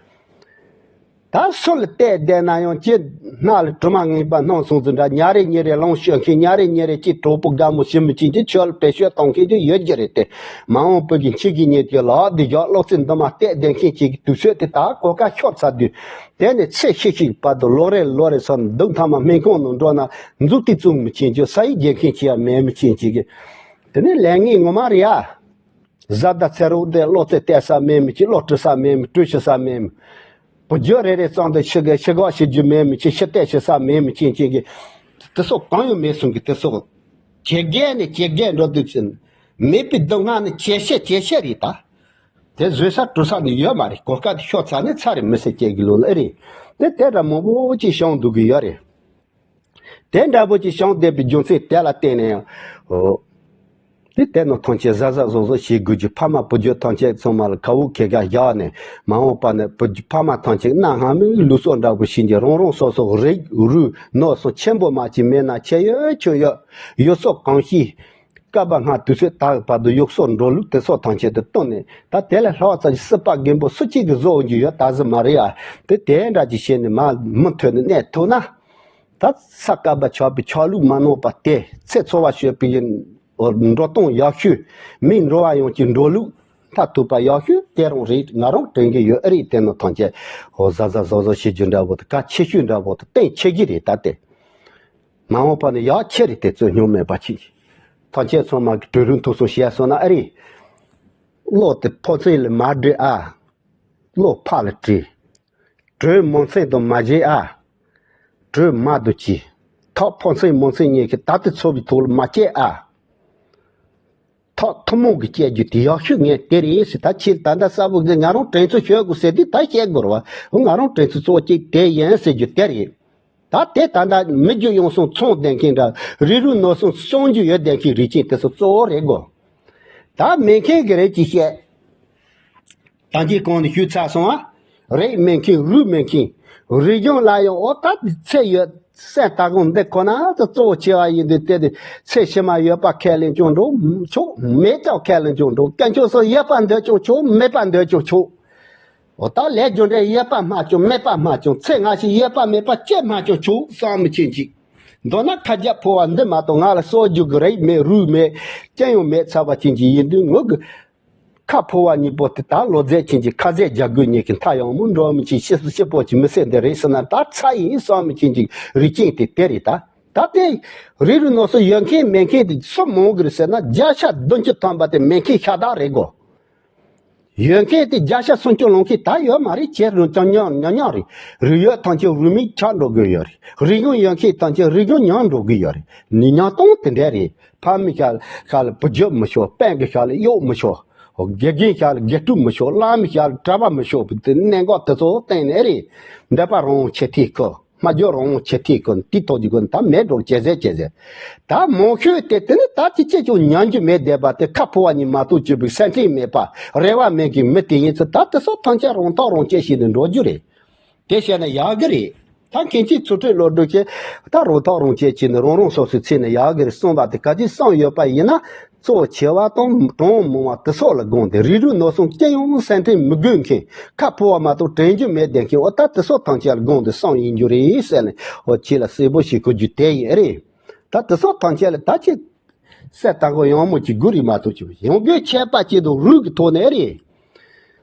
ད་སུ་ལ་བལྟས་བསྡད་ན་ཡང་ཅི། སྣ་ལ་གྲིབ་མ་ངན་པ་སྣང་སོང་ཚུལ་འདྲ། ཉ་རེ་གཉིས་རེ་ལོང་ཤོད་མཁན། ཉ་རེ་གཉིས་རེ་ཅིག་གྲོགས་པོ་དགའ་མོ་ཞིམ་མོ་ཅན་གྱི་ཆོས་ལ་བེད་སྤྱོད་གཏོང་མཁན་ཅིག་ཡོད་ཀྱི་རེད་དེ། མ་འོངས་བོད་ཀྱི་ཆོས་ཀྱི་ཉིན་དེ་ལ་འདི་ཞག་གློག་རྩེ་འདི་མ་བལྟས་བསྡད་མཁན་ཅིག་གི་དུས་ཚོད་དེ། ད་གོ་སྐབས་ཤོར་ཚར་དུས། དེ་ནས་ཚེ་ཤི་ཤི་བར་དུ་ལོ་རེ་ལོ་རེ་སོང་། སྡུག་མཐའ་མ་སྨན་ཁང་ནང་འགྲོ་ན་མཛུབ་ཐེལ་བཙུགས་མི་ཅན་གྱི་ས་ཡི་རྒྱལ་ཁྱིམ་ཅིག་ཡང་མེད་མི་ཅན་ཅིག་གི། དེ་ནས་ལས་ངན་ངོ་མ་རེད་ཡ། བཟའ་ཟླ་ཚེ་རོགས་དེ་བློ་རྩེ་གཏད་ས་མེད་མི་ཅིག། བློ་དཀྲི་ས་མེད་མི། གྲོས་བྱེད་ས་མེད་མི། བུ་རྒྱུད་རེ་རེ་ཙམ་དུ་ཕྱི་ག་ཕྱི་ག་བྱེད་རྒྱུ་མེད་མི་ཅིག། ཕྱི་བལྟས་བྱེད་ས་མེད་མི་ཅན་ཅན་གྱི། དེ་ཚོ་གང་ཡང་མེད་སོང་གི། དེ་ཚོ་ཇེ་རྒས་ནས་ཇེ་རྒས་འགྲོ་དུས་ཕྱིན། མེད་པའི་སྡུག་བསྔལ་ནི་ཇེ་ཆེ་ཇེ་ཆེ་རེད་ད། དེ་བཟོད་ས་སྤྲོ་ས་ནི་ཡོད་མ་རེད། གོ་སྐབས་དེ་ཤོར་ཚར་ནས་ཚར་རེད། མི་སེར་སྐྱེ་གི་ལོ་ལ་ཨེ་རེད། དེ་དེ་འདྲ་མང་པོ་ཅིག་བྱུང་འདུག་གི་ཡོད་རེད། དེ་འདྲ་པོ་ཅིག་བྱུང་བསྡད་པའི་རྒྱུ་མཚན་དེ་ལ་བརྟེན་ནས་ཡང་། འོ། དེ་དེ་ནང་ཐམས་ཅད་གཟབ་གཟབ་གཟབ་གཟབ་བྱེད་དགོས་ཀྱི། ཕ་མ་བུ་རྒྱུད་ཐམས་ཅད་ཚང་མ་ལ་ཁ་འུ་ཁེ་ཁ་བཞག་ནས། མ་འོངས་པ་ནས་བུ་རྒྱུད་ཕ་མ་ཐམས་ཅད་གནའ་སྔ་མོའི་ལུགས་སྲོལ་འདྲ་པོ་བྱས་ཀྱི། རང་རང་སོ་སོ་རིགས་རུས་ནོར་སོགས་ཆེན་པོ་མ་ཅིག་མེད་ན་ཆེ་ཡོད་ཆུང་ཡོད། ཡུལ་སྲོལ་གོམས་གཤིས། སྐབས་སྔ་དུས་ཚོད་ད་བར་དུ་ཡུལ་སྲོལ་འགྲོ་ལུགས་དེ་སོགས་ཐམས་ཅད་དུ་བསྟུན་ནས། ད་དེ་ལས་ལྷག་ཙམ་ཞིག་སྲིད་པ་རྒན་པོ་སུ་གཅིག་གིས་བཟོ་འོང་རྒྱུ་ཡོད་ད་གཟི་མ་རེད་ཨ། དེ་དེ་འདྲ་ཅིག་བྱས་ནས་མ་མུ་མཐུད་ནས་གནས་ཐུབ་ན། ད་ས་ག་པ་ཆགས་པའི་ཆགས་ལུགས་མ་ནོར་བ་དེ། ཚེ་འཚོ་བ་སྤྱོད་པའི་འགྲོ་སྟངས་ཡག་ཤོས། མིའི་འགྲོ་བ་ཡོངས་ཀྱི་འགྲོ་ལུགས་མཐར་ཐུག་པ་ཡག་ཤོས་དེ་རང་རེད། ང་རང་དྲན་གྱི་ཡོད་ཨེ་རེད། དེ་ནི་ཐམས་ཅད་འོ་གཟབ་གཟབ་གཟབ་གཟབ་བྱེད་རྒྱུ་འདྲ་པོ་དེ་གལ་ཆེ་ཤོས་འདྲ་པོ་དེ་གཏན་ཆེ་གི་རེད་ད་དེ། མ་འོངས་པ་ནི་ཡག་ཆེ་རེད་དེ། རྩོད་སྙོམས་མེད་པ་ཅིག། ཐམས་ཅད་ཚང་མ་གི་གྲོས་རུ་ཐུགས་སུ་བཤད་སོང་ན་ཨེ་རེད། བློ་དེ་ཕོ་མཚན་ལ་མ་སྒྲིལ་ཨ། བློ་ཕར་ལ་དྲིལ། གྲོས་མོ་མཚན་དུ་མ་བྱེད་ཨ། གྲོས་མ་དུ་གྱིས། ཐག་ཕོ་མཚན་མོ་མཚན་གཉིས་ཀྱི་ད་དུ་ཚོ་བའི་ཐོག་ལ་མ་བསྐྱལ་ཨ། ཐག་ཐུན་མོང་གི་བསྐྱལ་རྒྱུ་དེ་ཡག་ཤོས་ངས་དེ་རེད་ཟེར། ད་ཁྱེད་ད་ལྟ་གསལ་པོ་གི་ང་རང་དྲན་ཚུལ་ཤོད་དགོས་ཟེར་དུས་ད་བཤད་དགོས་རེད་བ། འོ་ང་རང་དྲན་ཚུལ་གཙོ་བོ་གཅིག་དེ་ཡིན་ཟེར་རྒྱུ་དེ་རེད། ད་དེ་ད་ལྟ་མི་རྒྱུ་ཡོངས་སུ་ཚང་བསྡད་མཁན་འདྲ། རིགས་རུས་ནོར་སྲུང་སྐྱོང་རྒྱུ་ཡོད་བསྡད་མཁན་རིགས་ཅན་དེ་ཚོ་གཙོ་བོ་རེད་གོ། ད་མེད་མཁན་གྱི་རེད་ཅེས་བཤད། ད་གིན་གོང་ནས་ཞུས་ཚར་སོང་ཨ། རིགས་མེད་མཁན། རུས་མེད་མཁན། རིག་གཞུང་ལ་ཡང་འོ་ད་ཚད་ཡོད། སེམས་ད་དགོང་འདི་ཁོ་ན་ད་གཙོ་བོ་ཆེ་བ་ཡིན་དུས་དེ་དེ་ཚེ་ཕྱི་མ་ཡོད་པ་ཁས་ལེན་ཀྱང་འགྲོ་ཆོག་མེད་ཀྱང་ཁས་ལེན་ཀྱང་འགྲོ། དཀོན་མཆོག་གསུམ་ཡོད་པ་འདོད་ཀྱང་ཆོག་མེད་པ་འདོད་ཀྱང་ཆོག་འོ་ད་ལས་རྒྱུ་འབྲས་ཡོད་པ་སྨྲ་ཀྱང་མེད་པ་སྨྲ་ཀྱང་། ཚེ་སྔ་ཕྱི་ཡོད་པ་མེད་པ་ཅི་སྨྲ་ཀྱང་ཆོག་བསམ་མི་ཁྱེད་ཅིག། མདོར་ན་ཁ་རྒྱ་ཕོ་བ་འདི་མ་གཏོགས་ང་ལ་གསོ་རྒྱུ་གི་རིགས་མེད། རུས་མེད། ཅི་ཡང་མེད་ཚར་བ་ཅན་ཅིག་ཡིན་དུས། ངུ་གི་ཁ་ཕོ་བ་གཉིས་པོ་དེ་ད་ལོ་ཟླ་ཅན་གྱི་ཁ་ཟས་རྒྱག་དགོས་ཉེས་ཀྱི་མཐའ་ཡང་མོ་འགྲོ་མི་ཅིག། ཤི་སུ་ཤི་པོ་ཅིག་མི་སེར་འདི་རེད་ཟེར་ན་ད་ཚ་ཡིན་བསམ་མི་ཅན་ཅིག་རིགས་ཅན་དེ་དེ་རེད་ད། ད་དེ་རིགས་རུས་ནོར་སྲུང་ཡོད་མཁན་མེད་མཁན་དེ་སུ་མང་གི་རེད་ཟེར་ན། བརྒྱ་ཆ་བདུན་ཅུ་ཐམ་པ་དེ་མེད་མཁན་ཤ་སྟག་རེད་གོ། ཡོད་མཁན་དེ་བརྒྱ་ཆ་སུམ་ཅུ་ལོངས་མཁན་ད་ཡོད་མ་རེད། ཁྱེད་རང་ཅང་ཉམས་ཉམས་ཉམས་རེད། རིགས་ཡོད་ཐམས་ཅད་རུས་མིང་ཆག་འགྲོ་གི་ཡོད་རེད། རིག་གཞུང་ཡོད་མཁན་ཐམས་ཅད་རིག་གཞུང་ཉམས་འགྲོ་གི་ཡོད་རེད། ནི་ཉམས་སྟངས་དེ་འདྲ་རེད། ཕ་མི་ཤ་ཤ་ལ་བུ་རྒྱུད་མི་ཆོག་པན་གི་ཤ་ལ་གཡོག་མི་ཆོག་དགེ་རྒན་ཤ་ལ་དགེ་ཕྲུག་མི་ཆོག་བླ་མའི་ཤ་ལ་གྲྭ་པ་མི་ཆོག་པའི་དེ་གནད་འགག་དེ་ཚོ་བསྟན་ནས་རེད། འདོད་པ་རང་དབང་ཆེ་ཐིག་གི། སྨྲ་བརྗོད་རང་དབང་ཆེ་ཐིག་གི། དེ་ཐོག་གི་ཀུན་ད་མེད་འགྲོ་བྱེད་ཟེར་བྱེད་ཟེར། ད་མང་ཤོས་དེ་དེ་ནི་ད་ཅི་ཅི་ཅུང་ཉམས་རྒྱུ་མེད་བསྡད་པ་དེ། ཁ་ཕོ་བ་གཉིས་མ་གཏོགས་སྤྱོད་པའི་སེམས་ཁྲལ་མེད་པ། རེ་བ་མེད་ཀྱི་མི་དེ་ཡིན་ཚེ། ད་དེ་སོགས་ཐམས་ཅད་རང་ཐག་རང་བཅད་བྱས་ནས་འགྲོ་རྒྱུ་རེད། དེ་བཤད་ན་ཡག་གི་རེད། ད་མཁན་ཆེན་ཚུལ་ཁྲིམས་བློ་གྲོས་ཀྱིས་ད་རང་ཐག་རང་བཅད་བྱས་ནས་རང་རང་སོ་སོའི་ཚེ་ནས་ཡག་གི་རེད་གསུངས་པ་དེ་ག་ཅི་གསུངས་ཡོད་པ་ཡིན་ན། གཙོ་ཆེ་བ་དང་གྲངས་མང་བ་དེ་སོགས་ལ་དགོངས་ཏེ། རིགས་རུས་ནོར་སྲུང་ཅི་ཡང་སེམས་ཁྲལ་མི་དགོས་མཁན། ཁ་ཕོ་བ་མ་གཏོགས་དྲན་རྒྱུ་མེད་བསྡད་མཁན། འོ་ད་དེ་སོགས་ཐམས་ཅད་ལ་དགོངས་ཏེ་གསུངས་ཡིན་རྒྱུ་རེད་ཟེར་ནས། འོ་ཁྱེད་ལ་གསལ་པོ་ཞིག་གོ་རྒྱུ་དེ་ཡིན་རེད། ད་དེ་སོགས་ཐམས་ཅད་ལ་ད་ཅི་གསལ་དག་གོ་ཡང་མོ་ཅིག་དགོས་རེད་མ་གཏོགས་ཅི་ཡོང་དགོས་ཆད་པ་ཅིག་དང་རུས་ཀྱི་ཐོག་ནས་རེད།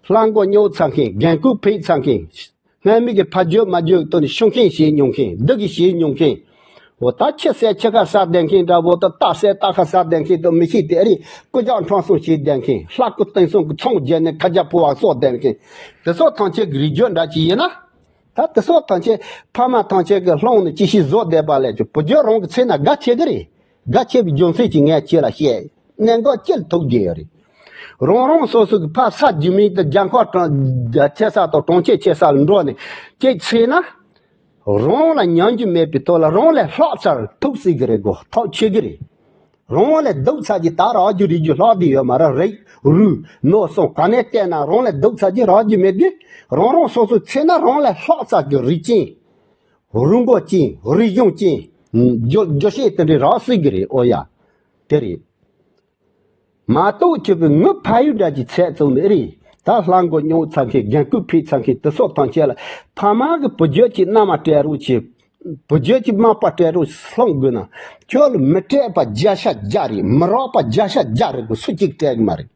ལྷ་མགོ་རྙོག་ཚ་མཁན། རྒན་རྐུབ་ཕིག་ཚ་མཁན། སྔ་མོ་གི་ཕ་རྒྱུད་མ་རྒྱུད་ཀྱི་ཐོག་ནས་ཤུགས་རྐྱེན་བྱས་མྱོང་མཁན། སྡུག་གི་བྱས་མྱོང་མཁན། འོ་ད་ཁྱི་བསད་ཁྱི་ཁ་ཟ་བསྡད་མཁན་འདྲ་བོ་དང་། རྟ་བསད་རྟ་ཁ་ཟ་བསྡད་མཁན་དང་མི་ཤེས་དེ་རེད། རྐུ་ཇག་འཕྲང་སྲུང་བྱས་བསྡད་མཁན། ལྷ་སྐུ་དེང་སང་གི་ཚོང་བརྒྱབ་ནས་ཁ་རྒྱ་ཕོ་བ་གསོ་བསྡད་མཁན། དེ་ཚོ་ཐམས་ཅད་ཀྱི་རིགས་རྒྱུད་འདྲ་ཅིག་ཡིན་ན། ད་དེ་ཚོ་ཐམས་ཅད་ཕ་མ་ཐམས་ཅད་ཀྱི་སློང་ནས་ཅི་ཞིག་བཟོ་བསྡད་པ་ལས་ཀྱང་བུ་རྒྱུད་རང་གི་ཚེ་ན་དགའ་ཆེ་གི་རེད། དགའ་ཆེ་བའི་རྒྱུ་མཚན་ཅིག་ངས་ཁྱེད་ལ་བཤད། གནད་འགག་ཅི་ལ་ཐུག་གི་ཡོད་རེད། རང་རང་སོ་སོ་གི་ཕ་ས་རྒྱུད་མིང་དུ་རྒྱལ་ཁབ་གྲོང་ཆེ་ས་དང་གྲོང་ཁྱེར་ཆེ་ས་ལ་འགྲོ་ནས་ཅིག་ཚེ་ན། རང་ལ་ཉམས་རྒྱུ་མེད་པའི་ཐོག་ལ་རང་ལས་ལྷག་ཚར་ཐུག་སྲིད་གི་རེད་གོ། ཐག་ཆོད་གི་རེད། རང་ལས་སྡུག་ཚར་གྱི་ད་རག་རྒྱུ་རིག་རྒྱུ་ལྷག་དེ་ཡོད་མ་རེད། རིགས་རུས་ནོར་སྲུང་ག་ནས་བལྟས་ན་རང་ལས་སྡུག་ཚར་གྱི་རག་རྒྱུ་མེད་དུས། རང་རང་སོ་སོའི་ཚེ་ན་རང་ལས་ལྷག་ཚར་གྱི་རིགས་ཅན། རུས་མགོ་ཅན། རིག་གཞུང་ཅན། རྒྱུ་རྒྱུ་ཤེས་དེ་འདྲའི་རག་སྲིད་གི་རེད། ཨོ་ཡ། དེ་རེད། མ་གཏོགས་ཁྱོད་པའི་ངུ་ཕ་ཡུལ་འདྲ་གྱི་ཚད་བཙུགས་ནས་རེད། ད་ལྷ་མགོ་རྙོག་ཚ་མཁན། རྒན་རྒོན་ཕེབས་ཚ་མཁན། དེ་སོགས་ཐམས་ཅད་ལ་ཕ་མ་གི་བུ་རྒྱུད་ཀྱི་མནའ་མ་སྤྲད་རོགས་བྱེད། བུ་རྒྱུད་ཀྱི་མ་པ་སྤྲད་རོགས་སློང་དགོས་ན། ཁྱོད་ལ་མི་སྤྲད་པ་བརྒྱ་ཆ་བརྒྱ་རེད། མི་རག་པ་བརྒྱ་ཆ་བརྒྱ་རེད་གོ། སུ་གཅིག་སྤྲད་གི་མ་རེད།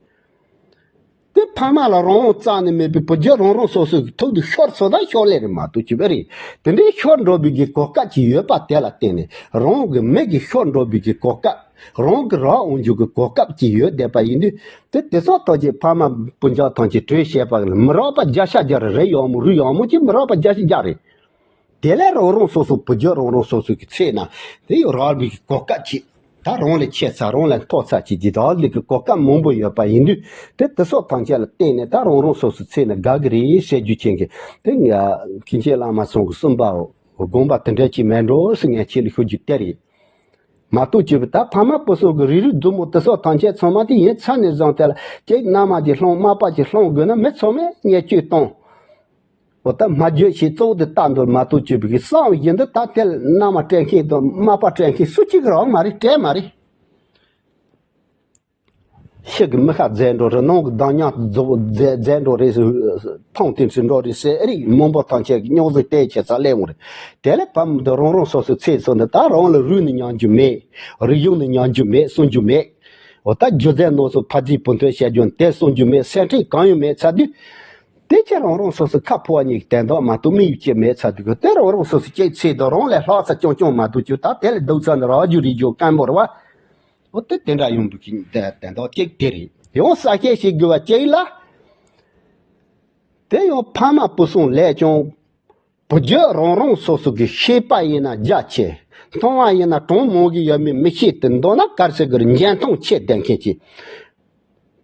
དེ་ཕ་མ་ལ་རང་དབང་རྩ་ནས་མེད་པའི་བུ་རྒྱུད་རང་རང་སོ་སོའི་ཐོག་ཏུ་ཤོར་སོང་ད་ཤོར་ལེ་རེད་མ་གཏོགས་ཅི་བས་རེད། དེ་འདྲའི་ཤོར་འགྲོ་བའི་གི་གོ་སྐབས་ཅིག་ཡོད་པ་དེ་ལ་བརྟེན་ནས། རང་གི་མི་གི་ཤོར་འགྲོ་བའི་གི་གོ་སྐབས། རང་གི་རག་འོང་རྒྱུ་གི་གོ་སྐབས་ཅིག་ཡོད་བསྡད་པ་ཡིན་དུས། དེ་དེ་སོགས་ཐམས་ཅད་ཕ་མ་སྤུན་ཀྱག་ཐམས་ཅད་གྲོས་བྱས་པ་ལ་མི་རག་པ་བརྒྱ་ཆ་བརྒྱ་རེད། རེད་ཡག་མོ་རུ་ཡག་མོ་ཅིག་མི་རག་པ་བརྒྱ་ཆ་བརྒྱ་རེད། དེ་ལས་རང་རང་སོ་སོ་བུ་རྒྱུད་རང་རང་སོ་སོ་གི་ཚེ་ན་དེ་ཡོད་རག་པའི་གོ་སྐབས་ཅིག་ད་རང་ལ་ཆད་ཚར། རང་ལ་མཐོ་ཚར་ཅིག་ཅིག་རག་ལས་ཀྱི་གོ་སྐབས་མང་པོ་ཡོད་པ་ཡིན་དུས། དེ་དེ་སོགས་ཐམས་ཅད་ལ་བརྟེན་ནས་ད་རང་རང་སོ་སོ་ཚེ་ན་དགའ་གི་རེད་ཟེར་རྒྱུ་ཅན་གྱི། དེ་ང་མཁན་ཆེན་བླ་མ་ཚང་གི་གསུངས་པའོ། དགོངས་པ་དེ་འདྲ་ཅིག་མེད་འགྲོ་ཟེར་ངས་ཁྱེད་ལ་ཞུ་རྒྱུ་དེ་རེད། མ་གཏོགས་ཅི་བས་ད་ཕ་མ་བུ་སོགས་ཀྱི་རིགས་རུས་མཛུབ་མོ་དེ་སོགས་ཐམས་ཅད་ཚང་མ་དེ་ཡིན་ཚ་ནས་བཟུང་སྟེ་ལ་ཅིག་མནའ་མ་ཅིག་སློང་། མ་པ་ཅིག་སློང་དགོས་ན་མི་ཚང་མས་བརྙས་བཅོས་གཏོང་། འོ་ད་སྨྲ་བརྗོད་བྱེད་གཙོ་བོ་དེ་ལྟ་འདོད་མ་གཏོགས་ཅི་བས་གི་བསམ་བཞིན་དུ་ད་དེ་ལ་མནའ་མ་སྤྲད་མཁན་དང་མ་པ་སྤྲད་མཁན་སུ་གཅིག་རག་མ་རེད། སྤྲད་མ་རེད། ཕྱི་གི་མི་ཁ་རྫས་འགྲོ་རེད། ནང་གི་གདངས་ཉག་རྫོགས་རྫས་རྫས་འགྲོ་རེད། ཐང་དེ་འདྲ་འགྲོ་རེད་ཟེར་ཨེ་རིག་མང་པོ་ཐམས་ཅད་ཀྱི་རྙོག་ཟིང་བལྟས་བྱས་ཚར་ལས་འོང་རེད། དེ་ལས་ཕ་མ་དེ་རང་རང་སོ་སོའི་ཚེ་སོ་འདི་ད་རང་ལ་རུས་ནི་མྱང་རྒྱུ་མེད། རིག་གཞུང་ནི་མྱང་རྒྱུ་མེད། གསུང་རྒྱུ་མེད། འོ་ད་སྒྱུ་རྩལ་ནོར་སོགས་ཕ་རྫིས་བུ་མཐུན་བཤད་རྒྱུ་དེ་གསུང་རྒྱུ་མེད། སེམས་ཁྲལ་གང་ཡང་མེད་ཚར་དུས། དེ་ཕྱིར་རང་རང་སོ་སོ་ཁ་ཕོ་བ་གཉིས་ཀྱི་དོན་དག་མ་གཏོགས་དམིགས་ཡུལ་ཅིག་མེད་ཚར་དུས་གི་དེ་རང་རང་སོ་སོ་སྐྱེས་ཚེ་དང་རང་ལས་ལྷག་ས་རྐྱང་རྐྱང་མ་གཏོགས་ཅི། ད་དེ་ལས་སྡུག་ཚ་ནི་རག་རྒྱུ་རིག་རྒྱུ་དཀོན་པོ་རེད་བ། འོ་དེ་དེ་འདྲ་ཡོང་འདུག་གི་དེ་དོན་དག་གཅིག་དེ་རེད། ཡང་གསལ་བཤད་བྱེད་དགོས་པ་གཅིག་ལ། དེ་ཡང་ཕ་མ་བུ་སོང་ལས་ཀྱང་བུ་རྒྱུད་རང་རང་སོ་སོ་གི་ཤེས་པ་ཡིན་ན་རྒྱ་ཆེ། མཐོང་བ་ཡིན་ན་གྲངས་མང་གི་ཡོད་མེད་མི་ཤེས་ཏེ་མདོར་ན་གར་སེ་གར་འཇོན་ཐང་ཆེ་ལྡན་མཁན་གྱི།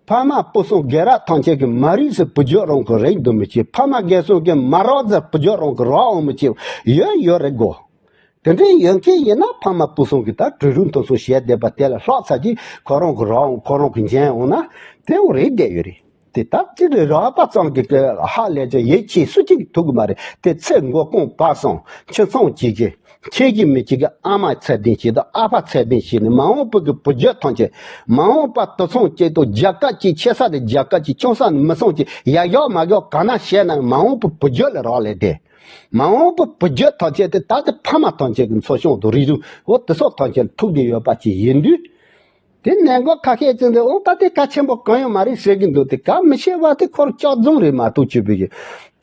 ཕ་མ་བུ་སོང་སྒེར་ར་ཐམས་ཅད་ཀྱི་མ་རིག་ཟེར་བུ་རྒྱུད་རང་གི་རིག་འདུག་མི་ཤེས། ཕ་མ་སྒེར་སོང་གི་མ་རག་ཟེར་བུ་རྒྱུད་རང་གི་རག་འོང་མི་ཤེས། ཡོད་ཡོད་རེད་གོ། དེ་འདྲའི་ཡོད་མཁན་ཡིན་ན་ཕ་མ་བུ་སོང་གི་ད་གྲོས་རུང་དུ་སོང་བཤད་བསྡད་པ་དེ་ལ་ལྷག་ཚར་གྱི་ཁོ་རང་གི་རག་འོང་། ཁོ་རང་གི་འཇོན་འོང་ན་དེ་འོ་རེད་བསྡད་ཡོད་རེད། དེ་ད་ཅི་རེད། རག་པ་ཙམ་གྱིས་དེ་ཧ་ལས་ཀྱང་ཡིད་ཆེས་སུ་གཅིག་ཐུབ་གི་མ་རེད། དེ་ཚེ་མགོ་རྐང་བར་སོང་ཁྱིམ་ཚང་གཅིག་གི་ཁྱེད་ཀྱི་མི་གཅིག་གི་ཨ་མ་ཚད་ལྡན་ཞིག་དང་ཨ་ཕ་ཚད་ལྡན་ཞིག་ནི་མ་འོངས་པ་གི་བུ་རྒྱུད་ཐམས་ཅད་མ་འོངས་པ་དུད་ཚང་གཅིག་དང་རྒྱལ་ཁབ་གཅིག་ཆེ་ས་ནས་རྒྱལ་ཁབ་གཅིག་ཆུང་ས་ནས་མི་ཚང་གཅིག་ཡག་ཡག་མ་ཡག་ག་ན་བཤད་ན་མ་འོངས་པ་བུ་རྒྱུད་ལ་རག་ལས་ཏེ། མ་འོངས་པ་བུ་རྒྱུད་ཐམས་ཅད་དེ་ད་ལྟ་ཕ་མ་ཐམས་ཅད་ཀྱི་འཚོ་སྐྱོང་དང་རིག་གཞུང་འོ་དེ་སོགས་ཐམས་ཅད་ཐུག་བསྡད་ཡོད་པ་ཅིག་ཡིན་དུས། དེ་ནས་མགོ་ཁ་ཤས་ཅན་དེ་འོ་ད་དེ་གལ་ཆེན་པོ་གང་ཡང་མ་རེད་ཟེར་གྱི་འདུག་དེ་གལ་མི་ཆེ་བ་དེ་ཁོར་ལྕགས་རྫོང་རེད་མ་གཏོགས་ཅི་བས་ཀྱི།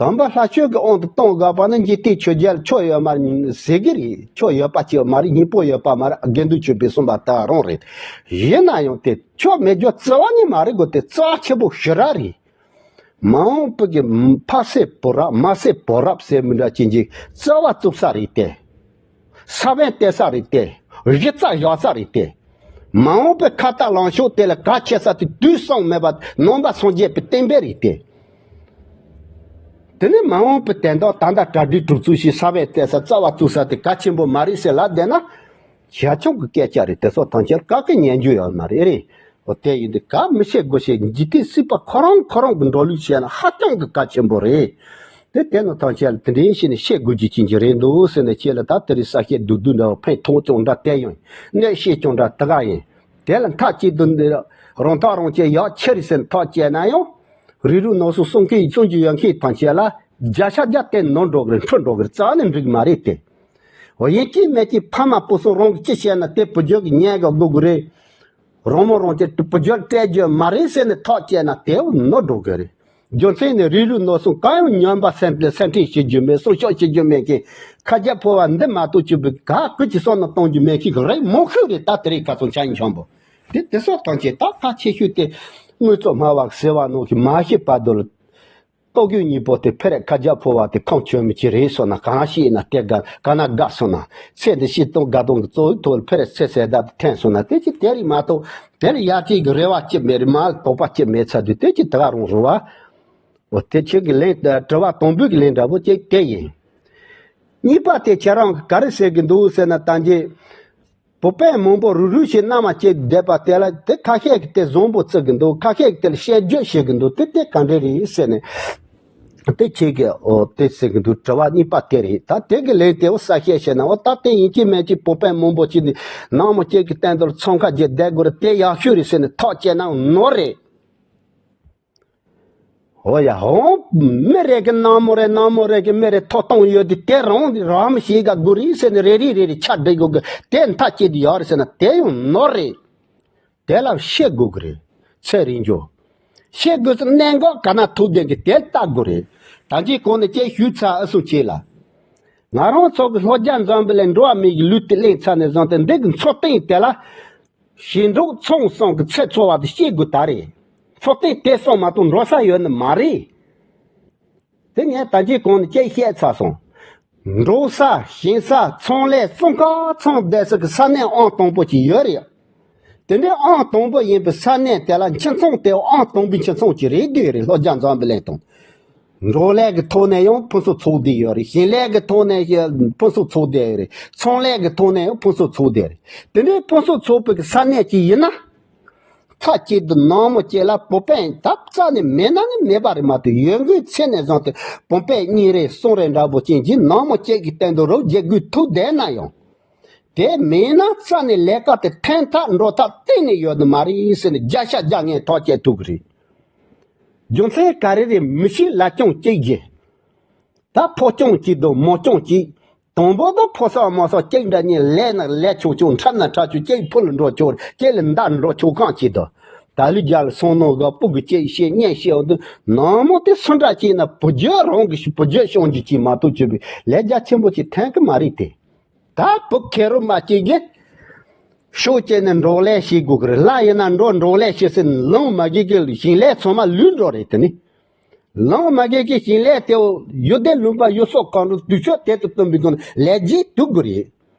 དམ་པ་ལྷ་ཆོས་ཀྱི་དབང་དུ་གཏོང་དགོས་པ་ན་འཇིག་རྟེན་ཆོས་བརྒྱད་ལ་ཆོས་ཡོད་མ་རེད་ཟེར་གྱི་རེད། ཆོས་ཡོད་པ་ཅིག་མ་རེད། སྙིང་པོ་ཡོད་པ་མ་རེད། དགེ་འདུན་ཆོས་འཕེལ་གསུངས་པ་ལྟར་རང་རེད། ཡིན་ན་ཡང་དེ་ཆོས་མེད་རྒྱུ་རྩ་བ་ནས་མ་རེད་གོ། དེ་རྩ་བ་ཆེན་པོ་ཞེ་དྲག་རེད། མ་འོངས་པ་གི་ཕ་སེ་བུ་རབ་མ་སེ་བུ་རབ་ཟེར་མི་འདྲ་ཅན་གྱི་རྩ་བ་བཙུགས་ས་རེད་དེ། ས་བོན་སྟེར་ས་རེད་དེ། གཞི་རྩ་བཞག་ས་རེད་དེ། མ་འོངས་པའི་ཁ་ལྟ་ལངས་ཕྱོགས་དེ་ལ་གལ་ཆེ་ས་དེ་དུས་གསུམ་མེད་པ་ནང་པ་སངས་རྒྱས་པའི་བསྟན་པ་རེད་དེ། དེ་ནས་མ་འོངས་པའི་དོན་དག་ད་ལྟ་གྲ་སྒྲིག་གྲོས་ཚོགས་ཤིག་ས་བོན་སྟེར་ས་རྩ་བ་བཙུགས་ས་དེ་གལ་ཆེན་པོ་མ་རེད་ཟེར་ལབ་བསྡད་ན། ཞར་བྱུང་གི་སྐད་ཆ་རེད། དེ་ཚོ་ཐམས་ཅད་བཀག་གི་ཉན་རྒྱུ་ཡོད་མ་རེད། རེད། འོ་དེ་ཡིན་དུས་གལ་མི་བྱེད་དགོས་ཤེས། འཇིག་རྟེན་སྲིད་པ་ཁོ་རང་ཁོ་རང་གི་འགྲོ་ལུགས་བྱས་ན་ཧ་ཅང་གི་གལ་ཆེན་པོ་རེད། དེ་དེ་ནི་ཐམས་ཅད་ལ་དེ་འདྲའི་ཞིག་ནས་བཤད་དགོས་རྒྱུ་ཅན་གྱི་རེད་འདུག་ཟེར་ནས་ཁྱེད་ལ་ད་དེ་རིང་གསལ་བཤད་བསྡུས་བསྡུས་འདྲ་བོ་ཕན་ཐོགས་ཅུང་འདྲ་དེ་ཡང་གནད་བཤད་ཅུང་འདྲ་དེ་ག་ཡིན། དེ་ལ་མཐའ་གཅིག་ཏུ་འདི་རང་ཐག་རང་བཅད་ཡག་ཆེ་རེད་ཟེར་ནས་ཐག་བཅད་ན་ཡང་། རིགས་རུས་ནོར་སྲུང་གསུང་མཁན་གསུང་རྒྱུ་ཡོད་མཁན་ཐམས་ཅད་ལ་བརྒྱ་ཆ་བརྒྱ་བརྟེན་ནོར་འགྲོ་གི་རེད། འཕྲོད་འགྲོ་གི་རེད། རྩ་ནས་འགྲིག་གི་མ་རེད་དེ། འོ་ཡིན་གཅིག་མིན་གཅིག་ཕ་མ་བུ་སྲུང་རང་གིས་ཅི་བཤད་ན་དེ་བུ་རྒྱུད་ཀྱིས་ཉན་དགོས་དགོས་ཀྱི་རེད། རང་མོས་རང་བྱས་བུ་རྒྱུད་སྤྲད་རྒྱུ་མ་རེད་ཟེར་ནས་ཐག་བཅད་ན་དེ་ནོར་འགྲོ་གི་རེད། རྒྱུ་མཚན་ནི་རིགས་རུས་ནོར་སྲུང་གང་ཡང་ཉམས་པ་སེམས་སེམས་ཁྲལ་བྱེད་རྒྱུ་མེད། སྲུང་སྐྱོབ་བྱེད་རྒྱུ་མེད་མཁན། ཁ་རྒྱ་ཕོ་བ་འདི་མ་གཏོགས་ཅི་བས་ག་གུ་ཅི་སོགས་ནང་གཏོང་རྒྱུ་མེད་མཁན་གྱི་རིགས་མང་ཤོས་རེད། ད་དེ་རིང་ཁ་སང་ཆ་ཡིན་ཆང་པོ། དེ་དེ་སོགས་ཐམས་ཅད་ད་ཁ་ཆེ་ཤོས་དེ་དངོས་གཙོ་སྨྲ་བ་ཟེར་བ་ནང་གི་མ་ཤེས་པ་དོ་ལ། ལྟོ་གོས་གཉིས་པོ་དེ་ཕེ་རེ་ཁ་རྒྱ་ཕོ་བ་དེ་ཁོང་ཆོས་མི་ཅི་རེད་སོང་ན་གང་ཤེས་ན་དེ་དགའ་ག་ན་དགའ་སོང་ན། ཚེ་འདི་ཕྱི་སྟོང་དགའ་སྟོང་གི་གཙོ་བོའི་ཐོག་ལ་ཕེ་རེ་ཚེ་ཟད་ད་དེ་འཐེན་སོང་ན་དེ་ཅི་དེ་རིགས་མ་གཏོགས་དེ་ལ་ཡ་ཅིག་གི་རེ་བ་ཅི་མེད་རེད། མ་ལ་དོགས་པ་ཅི་མེད་ཚར་དུས་དེ་ཅི་དེ་ག་རུང་རུང་བ། འོ་དེ་ཁྱེད་ཀྱི་ལན་དྲི་བ་དང་པོའི་གི་ལན་འདྲ་པོ་ཅིག་དེ་ཡིན། གཉིས་པ་དེ་ཁྱེད་རང་གི་ག་རེ་ཟེར་གི་འདུག་ཟེར་ན་ད་འཇེ། བོད་པས་མང་པོ་རུག་རུག་བྱས་མནའ་མ་སྐྱེལ་བསྡད་པ་དེ་ལ་དེ་ཁ་ཤས་ཀྱིས་དེ་བཟང་པོ་བརྩི་གི་འདུག་ཁ་ཤས་ཀྱིས་དེ་ལ་སྐྱོན་བརྗོད་བྱེད་གི་འདུག་དེ་དེ་ག་འདྲ་རེད་ཟེར་ནས། དེ་ཁྱེད་ཀྱིས་འོ་དེ་ཟེར་གི་འདུག་དྲི་བ་གཉིས་པ་དེ་རེད། ད་དེ་གི་ལན་དེ་འོ་གསལ་བཤད་བྱས་ན། འོ་ད་དེ་ཡིན་གཅིག་མིན་གཅིག་བོད་པས་མང་པོ་ཅིག་ནི་མནའ་མ་སྐྱེལ་གི་སྟེང་དུ་འཚང་ཁ་རྒྱག་བསྡད་དགོས་རེད། དེ་ཡག་ཤོས་རེད་ཟེར་ནས་ཐག་བཅད་ན་ནོར་རེད། ཨོ་ཡ་ཧོ། མི་རེ་གི་ནང་མོ་རེ་ནང་མོ་རེ་གི་མི་རེ་ཐོབ་ཐང་ཡོད་དེ་དེ་རང་རང་མི་ཤེས་ག་དགོས་རེད་ཟེར་ནས་རེ་རེ་རེ་རེ་ཆ་འདྲི་དགོས་གི་དེ་མཐའ་སྐྱེལ་དུ་ཡོད་རེད་ཟེར་ན་དེ་ཡང་ནོར་རེད། དེ་ལ་ཤེས་དགོས་གི་རེད། ཚེ་རིང་འགྱོ། ཤེས་དགོས་སུ་གནད་འགག་ག་ན་ཐུག་ལྡན་གི་དེ་ལྟ་དགོས་རེད། ད་ཅི་གོང་ནས་ཅེས་ཞུས་ཚར་ཨ་སུ་ཆེ་ལ། ང་རང་ཚོ་གི་ལྷོ་རྒྱ་འཛམ་བུ་གླིང་འགྲོ་བ་མིའི་གི་ལུས་དེ་གླེང་ཚར་ནས་བཟུང་སྟེ་འདི་གི་འཚོ་རྟེན་དེ་ལ། ཞིང་འབྲོག་ཚོང་གསུམ་གྱི་ཚེ་འཚོ་བ་དེ་སྐྱེལ་དགོས་ད་རེད། འཚོ་རྟེན་དེ་གསུམ་མ་གཏོགས་འགྲོ་ས་ཡོད་ནི་མ་རེད། དེ་ངས་ད་ཅི་གོང་ནས་ཅེས་བཤད་ཚར་སོང་། འབྲོག་ས་ཞིང་ས་ཚོང་ལས་གསུམ་ཀ་ཚང་བསྡད་ས་གི་ས་གནས་ཨང་དང་པོ་ཅིག་ཡོད་རེད། དེ་འདྲའི་ཨང་དང་པོ་ཡིན་པའི་ས་གནས་དེ་ལ་ཁྱིམ་ཚང་དེ་ཨང་དང་པོའི་ཁྱིམ་ཚང་ཅིག་རེད་འདོད་རེད་ལྷོ་རྒྱ་འཛམ་བུ་གླིང་དང་། འབྲོག་ལས་ཀྱི་ཐོག་ནས་ཡང་ཕུན་སུམ་ཚོགས་བསྡད་ཡོད་རེད། ཞིང་ལས་ཀྱི་ཐོག་ནས་ཕུན་སུམ་ཚོགས་བསྡད་ཡོད་རེད། ཚོང་ལས་ཀྱི་ཐོག་ནས་ཡང་ཕུན་སུམ་ཚོགས་བསྡད་རེད། དེ་འདྲའི་ཕུན་སུམ་ཚོགས་པའི་ས་གནས་ཅིག་ཡིན་ན། མཐའ་གཅིག་ཏུ་ནང་མོ་གཅིག་ལ་བོད་པས་ད་རྩ་ནས་མེད་ན་ནི་མེད་པ་རེད་མ་གཏོགས་ཡོད་དགུའི་ཚེ་ནས་བཟུང་སྟེ་བོད་པས་གཉིས་རེ་གསུམ་རེ་འདྲ་པོ་ཅན་གྱིས་ནང་མོ་གཅིག་གི་སྟེང་དུ་རོགས་རྒྱག་དགོས་ཐུག་བསྡད་ན་ཡང་། དེ་མེད་ན་རྩ་ནས་ལས་ཀ་དེ་འཐེན་ཐབས་འགྲོ་ཐབས་གཏན་ནས་ཡོད་ནི་མ་རེད་ཟེར་ནས་བརྒྱ་ཆ་བརྒྱ་ངས་ཐག་བཅད་ཐུབ་ཀྱི་རེད། རྒྱུ་མཚན་ག་རེ་རེད་མི་ཤེས་ལ་སྐྱོན་གཅིག་བྱེད། ད་ཕོ་སྐྱོན་གཅིག་དང་མོ་སྐྱོན་གཅིག་དང་པོ་ད་ཕོ་སོགས་མོ་སོགས་གཅིག་འདྲ་གཉིས་ལས་ན་ལས་ཆོག་ཆོག་འཁྲབ་ན་འཁྲབ་ཆོག་གཅིག་ཕུ་ལ་འགྲོ་ཆོག་གཅིག་ལ་མདའ་འགྲོ་ཆོག་གང་གཅིག་དང་། ད་ལུས་རྒྱ་ལ་སོང་ནོ་ག་སྤུ་གུ་གཅིག་བཤད་གཉེན་བཤད་འོ་དུ་ནང་མོ་དེ་སུ་འདྲ་གཅིག་ན་བུ་རྒྱུད་རང་གི་བུ་རྒྱུད་སྐྱོན་གྱི་གཅིག་མ་གཏོགས་བྱེད་པའི་ལས་རྒྱ་ཆེན་པོ་གཅིག་འཐེན་གི་མ་རེད་དེ། ད་བུ་ཁེ་རོ་མ་གཅིག་གིས། ཤོག་བྱས་ནས་འབྲོག་ལས་བྱེད་དགོས་ཀྱི་རེད། ལ་ཡིན་ན་འགྲོ་འབྲོག་ལས་བྱེད་ཟེར་ནས་ལངས་མ་གི་གི་ཞིང་ལས་ཚང་མ་ལུས་འགྲོ་རེད་དེ་ནི། ལངས་མ་གི་གི་ཞིང་ལས་དེའོ་ཡོད་དེ་ལུང་པ་ཡོད་སོགས་གང་རུང་དུས་ཚོད་དེ་ལྟར་བཏོན་པའི་སྒོ་ནས་ལས་བྱེད་ཐུབ་དགོས་རེད།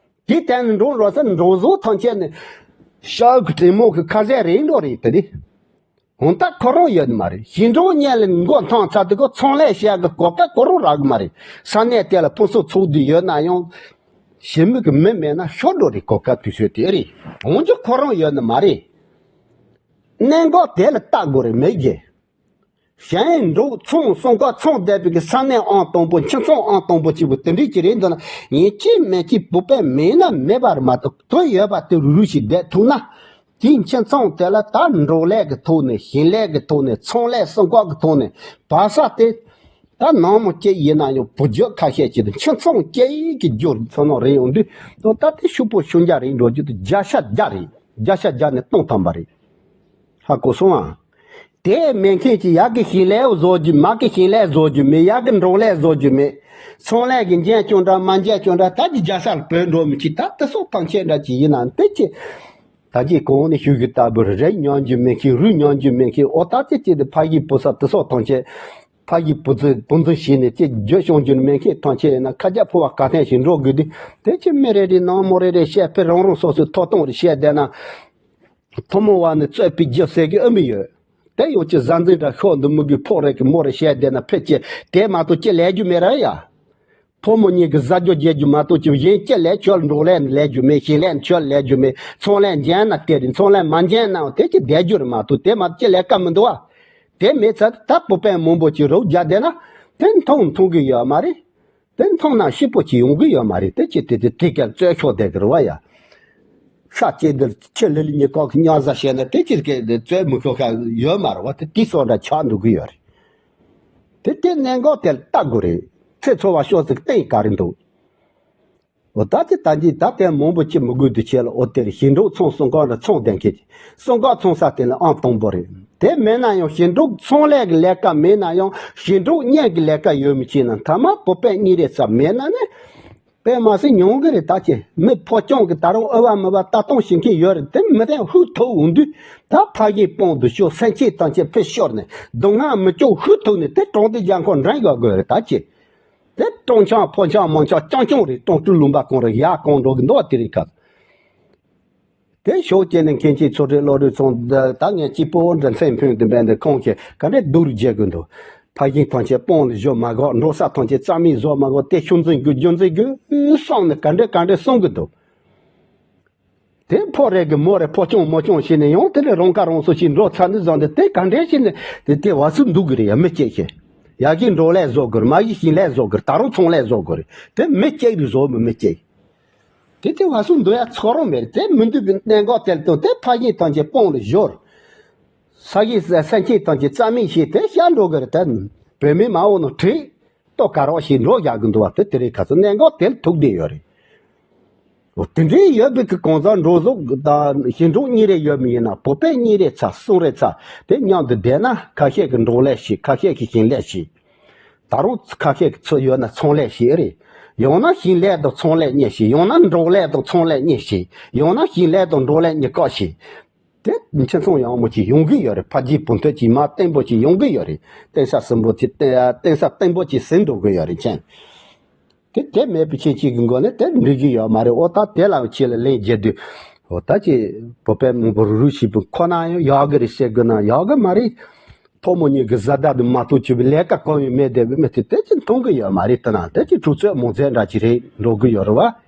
དེ་ལྟར་ནི་འབྲོག་རོ་ས་འབྲོག་བཟོ་ཐམས་ཅད་ནི་ཤག་གི་དྲིན་མོ་གི་ཁ་ཟས་རེད་འགྲོ་རེད་དེ་ནི། འོང་ད་ཁོ་རང་ཡོད་ནི་མ་རེད། ཞིང་འབྲོག་གཉེན་ལ་མགོ་འཐོམ་ཚར་དུས་ཁོ་ཚོང་ལས་བྱེད་གི་གོ་སྐབས་ཁོ་རང་རག་གི་མ་རེད། ས་གནས་དེ་ལ་ཕུན་སུམ་ཚོགས་དུས་ཡོད་ན་ཡང་། ཞི་མོ་གི་མི་མེད་ན་ཤོར་འགྲོ་རེད་གོ་སྐབས་དུས་ཚོད་དེ་རེད། འོང་རྒྱུ་ཁོ་རང་ཡོད་ནི་མ་རེད། གནད་འགག་དེ་ལ་བལྟ་དགོས་རེད་མི་རྒྱལ། ཞིང་འབྲོག་ཚོང་གསུམ་ཀ་ཚང་བསྡད་པའི་གི་ས་གནས་ཨང་དང་པོ་ཁྱིམ་ཚང་ཨང་དང་པོ་གཅིག་པུ་དེ་འདྲའི་གི་རེད་འདུག་ན་ཡིན་གཅིག་མིན་གཅིག་བོད་པས་མེད་ན་མེད་པ་རེད་མ་གཏོགས་དོན་ཡོད་པ་དེ་རུ་རུ་ཞིག་བསྡད་ཐུབ་ན། དེའི་ཁྱིམ་ཚང་དེ་ལ་ད་འབྲོག་ལས་ཀྱི་ཐོག་ནས་ཞིང་ལས་ཀྱི་ཐོག་ནས་ཚོང་ལས་གསུམ་ཀ་གི་ཐོག་ནས་བ་ས་དེ་ད་ནང་མོ་སྐྱེས་ཡིན་ན་ཡང་བུ་རྒྱུད་ཁ་ཤས་ཀྱི་ཁྱིམ་ཚང་སྐྱེས་ཀྱི་རྒྱུ་ཚོ་ནང་རེད་ཡོང་དུས་ད་ལྟ་དེ་ཤུགས་པོ་ཤུགས་འཇགས་རེད་འགྲོ་རྒྱུ་དེ་བརྒྱ་ཆ་བརྒྱ་རེད། བརྒྱ་ཆ་བརྒྱ་ནས་སྟོང་ཐམ་པ་རེད། ཧ་གོ་སོང་ཨ། དེ་མེད་མཁན་གྱི་ཡག་གི་ཞིང་ལས་བཟོ་རྒྱུ་མ་གི་ཞིང་ལས་བཟོ་རྒྱུ་མེད། ཡག་གི་འབྲོག་ལས་བཟོ་རྒྱུ་མེད། ཚོང་ལས་ཀྱི་འཇོན་ཀྱང་འདྲ་མ་འཇོན་ཀྱང་འདྲ་ད་ཀྱི་རྒྱ་སར་བོད་འགྲོ་མི་ཅི་ད་དེ་སོགས་ཐམས་ཅད་འདྲ་ཅི་ཡིན་ན་དེ་ཅི། ད་ཅི་གོང་ནས་ཞུ་རྒྱུ་ལྟ་བུར་རེད་མྱོང་རྒྱུ་མེད་མཁན་རུས་མྱོང་རྒྱུ་མེད་མཁན་ཨོ་ད་ཅི་ཅི་དེ་ཕ་གི་བུ་ས་དེ་སོགས་ཐམས་ཅད་ཕ་གི་བུ་ཚོ་བུ་འཛིན་བྱས་ནས་ཅི་རྒྱུ་བྱུང་རྒྱུ་མེད་མཁན་ཐམས་ཅད་ཡིན་ན་ཁ་རྒྱ་ཕོ་བ་ག་ཐན་ཞིག་འགྲོ་དགོས་དུས་དེ་ཅི་མི་རེ་རེ་ནང་མོ་རེ་རེ་བཤད་ཕེ་རང་རང་སོ་སོའི་ཐོབ་ཐང་རེ་བཤད་བསྡད་ན། ཐུན་མོང་བ་ནི་རྩོད་པའི་རྒྱུ་ཟེར་གི་ཨ་མི་ཡོད། དེ་ཡོང་ཅི་གཟའ་འཛིན་འདྲ་ཤོག་འདི་མི་དགོས་ཕོག་རེ་གི་མོ་རེ་བཤད་བསྡད་ན་ཕེ་ཅི་དེ་མ་གཏོགས་ཅི་ལས་རྒྱུ་མེད་ར་ཡ། ཕོ་མོ་གཉིས་ཀྱི་གཟའ་རྒྱོ་རྒྱས་རྒྱུ་མ་གཏོགས་ཅི་གཞན་ཅི་ལས་ཆོལ་འབྲོག་ལས་ལས་རྒྱུ་མེད། ཞིང་ལས་ཆོལ་ལས་རྒྱུ་མེད། ཚོང་ལས་འཇན་ན་དེ་རིང་ཚོང་ལས་མ་འཇན་ན་དེ་ཅི་བསྡད་རྒྱུ་རེད་མ་གཏོགས་དེ་མ་གཏོགས་ཅི་ལས་ཀ་མི་འདུག་བ། དེ་མེད་ཚར་ད་བོད་པས་མང་པོ་ཅི་རོགས་རྒྱག་བསྡད་ན་དེ་མཐོང་མཐོང་གི་ཡོད་མ་རེད། དེ་མཐོང་ན་སྐྱིད་པོ་ཅིག་ཡོང་གི་ཡོད་མ་རེད། དེ་ཅི་དེ་དེ་དེ་གར་རྩོད་ཆོག་བསྡད་གི་རེད་བ་ཡ། ཤ་སྐྱེས་འདིར་ཁྱི་ལི་ལི་ཉི་ཀོག་གི་རྙོག་ཟ་བཤད་ན་དེ་ཅི་གི་རྩོད་མི་ཤོག་ཤ་ཡོད་མ་རེད་བ། དེ་དེ་སོགས་འདྲ་ཆགས་འགྲོ་གི་ཡོད་རེད། དེ་དེ་གནད་འགག་དེ་ལ་བལྟ་དགོས་རེད། ཚེ་འཚོ་བ་ཤོར་ཟིག་སྟེང་ག་རེ་འདུག་འོ་ད་ཅི་ད་འདི་ད་དེ་མང་པོ་ཅི་མི་དགོས་དུ་བྱས་ལ་འོ་དེར་ཞིང་འབྲོག་ཚོང་གསུམ་ཀ་འདྲ་ཚོང་བསྡད་མཁན་གྱི་གསུམ་ཀ་ཚོང་ས་དེ་ལ་ཨང་དང་པོ་རེད། དེ་མེད་ན་ཡང་ཞིང་འབྲོག་ཚོང་ལས་ཀྱི་ལས་ཀ་མེད་ན་ཡང་ཞིང་འབྲོག་གཉེན་གྱི་ལས་ཀ་ཡོད་མི་ཅི་ན་མཐའ་མ་བོད་པའི་གཉིས་རེ་ཙམ་མེད་ན་ནི། དཔེ་མ་སྲིད་ཉུང་གི་རེད། ད་ཅི་མི་ཕོ་སྐྱོང་གི་ད་རུང་ཨ་བ་མི་བ་ལྟ་སྟངས་ཤེས་མཁན་ཡོད་རེད། དེ་མི་དེ་ཧུད་ཐུག་འོང་དུས་ད་ཕ་གིའི་དཔུང་དུ་ཤོར་སེམས་ཅན་ཐམས་ཅད་ཕུད་ཤོར་ནས་སྡུག་བསྔལ་མི་སྐྱོ་ཧུད་ཐུག་ནས་དེ་གྲོང་སྡེ་རྒྱལ་ཁོངས་འགྲན་དགོས་དགོས་རེད། ད་ཅི་དེ་གྲོང་ཆུང་ཕོ་ཆུང་མོ་ཆུང་རྐྱང་རྐྱང་རེད། གྲོང་སྤྲུལ་ལུང་པ་གང་རེད་ཡག་གང་འགྲོ་གི་འདུག་བ། དེ་རིང་ཁ་དེ་ཞོགས་ཀྱི་ནས་མཁན་ཆེན་ཚོ་ཁྲི་བློ་གྲོས་ཚོང་ད་ངས་གཅིག་པོ་འདྲ་མཚན་ཕུན་དུ་འབད་འདི་ཁོང་གིས་ག་འདྲས་སྡུག་རུ་བརྗེད་དགོས་འདུག་ཕ་གི་ཐམས་ཅད་དཔུང་ལ་བཞོ་མ་དགོས། འགྲོ་ས་ཐམས་ཅད་རྩ་མེད་བཟོ་མ་དགོས། དེ་ཤུགས་འཛིན་དགོས་རྒྱུ་འཛིན་དགོས་གསུངས་ནས་ག་འདྲས་ག་འདྲས་གསུང་གི་འདུག་དེ་ཕོ་རེ་གི་མོ་རེ་ཕོ་སྐྱོང་མོ་སྐྱོང་བྱས་ནས་ཡང་དེ་ལས་རང་ཁ་རང་གསོ་བྱས་འགྲོ་ཚར་ནས་བཟུང་སྟེ་དེ་ག་འདྲས་བྱས་ནས་དེ་དེ་བ་སུ་འདུག་གི་རེད་ཡ། མི་གཅིག་གིས་ཡ་གི་འགྲོ་ལས་བཟོ་དགོས་རེད། མ་གི་ཞིང་ལས་བཟོ་དགོས་རེད། ད་རུང་ཚོང་ལས་བཟོ་དགོས་རེད། དེ་མི་གཅིག་རེད་བཟོ་མི་མི་གཅིག་དེ་དེ་བ་སུ་འདུག་ཡ་ཚོ་རང་མེད་རེད། དེ་མི་འདུག་པའི་གནད་འགག་དེར་བཏོན་ཏེ་ཕ་གི་ཐམས་ཅད་དཔུང་ལ་བཞོར། ས་གཞི་སེམས་ཅན་ཐམས་ཅད་རྩ་མེད་བྱས་ཏེ་བཤད་འགྲོ་གི་རེད། ད་བོད་མི་མ་འོངས་ནང་ཁྲིད་ལྟོ་ག་རོགས་ཞིག་འགྲོ་བཞག་གི་འདུག་བ། དེ་དེ་རིང་ཁ་སང་གནད་འགག་དེ་ལ་ཐུག་བསྡད་ཡོད་རེད། འོ་དེ་འདྲའི་ཡོད་པའི་གི་གང་ཟག་འགྲོ་ཟུག་དང་ཞིང་འབྲོག་གཉིས་རེ་ཡོད་མི་ཡིན་ན། བོད་པའི་གཉིས་རེ་ཚ་གསུམ་རེ་ཚ་དེ་མཉམ་དུ་བསྡད་ན། ཁ་ཤས་ཀྱི་འབྲོག་ལས་བྱེད། ཁ་ཤས་ཀྱི་ཞིང་ལས་བྱེད། ད་རུང་ཁ་ཤས་ཀྱི་ཚོ་ཡོད་ན་ཚོང་ལས་བྱེད་རེད། ཡང་ན་ཞིང་ལས་དང་ཚོང་ལས་གཉིས་བྱེད། ཡང་ན་འབྲོག་ལས་དང་ཚོང་ལས་གཉིས་བྱེད། ཡང་ན་ཞིང་ལས་དང་འབྲོག་ལས་གཉིས་ཀ་བྱེད། དེ་ཁྱིམ་ཚང་ཡག་མོ་ཅིག་ཡོང་གི་ཡོད་རེད། འཕེལ་རྒྱས་བུ་མཐུད་ཅིག་མ་བརྟན་པོ་ཅིག་ཡོང་གི་ཡོད་རེད། བརྟན་ས་བརྟན་པོ་ཅིག་བརྟན་བརྟན་ས་བརྟན་པོ་ཅིག་ཟིན་འགྲོ་གི་ཡོད་རེད། མཁྱེན། དེ་དེ་མེད་པའི་ཁྱེད་ཅིག་གི་མགོ་ནས་དེ་འགྲིག་གི་ཡོད་མ་རེད། ཨོ་ད་དེ་ལ་ཁྱེད་ལ་ལན་རྒྱག་དུས། ཨོ་ད་ཅིག་བོད་པའི་མང་པོ་རུ་རུ་ཞིག་པུ་ཁོ་ན་ཡང་ཡག་གི་རེད་ཟེར་དགོས་ན་ཡག་གི་མ་རེད། ཐོག་མོ་ཉིད་ཀྱི་བཟའ་ཟླ་དུ་མ་གཏོགས་ཆུ་བའི་ལས་ཀ་གང་ཡང་མེད་བསྡད་པའི་མི་དེ་དེ་ཅི་མཐོང་གི་ཡོད་མ་རེད། དེ་ན་དེ་ཅི་གྲུབ་ཚོད་མང་ཚད་འདྲ་ཅིག་རེད་འགྲོ་གི་ཡོད་རེད་བ།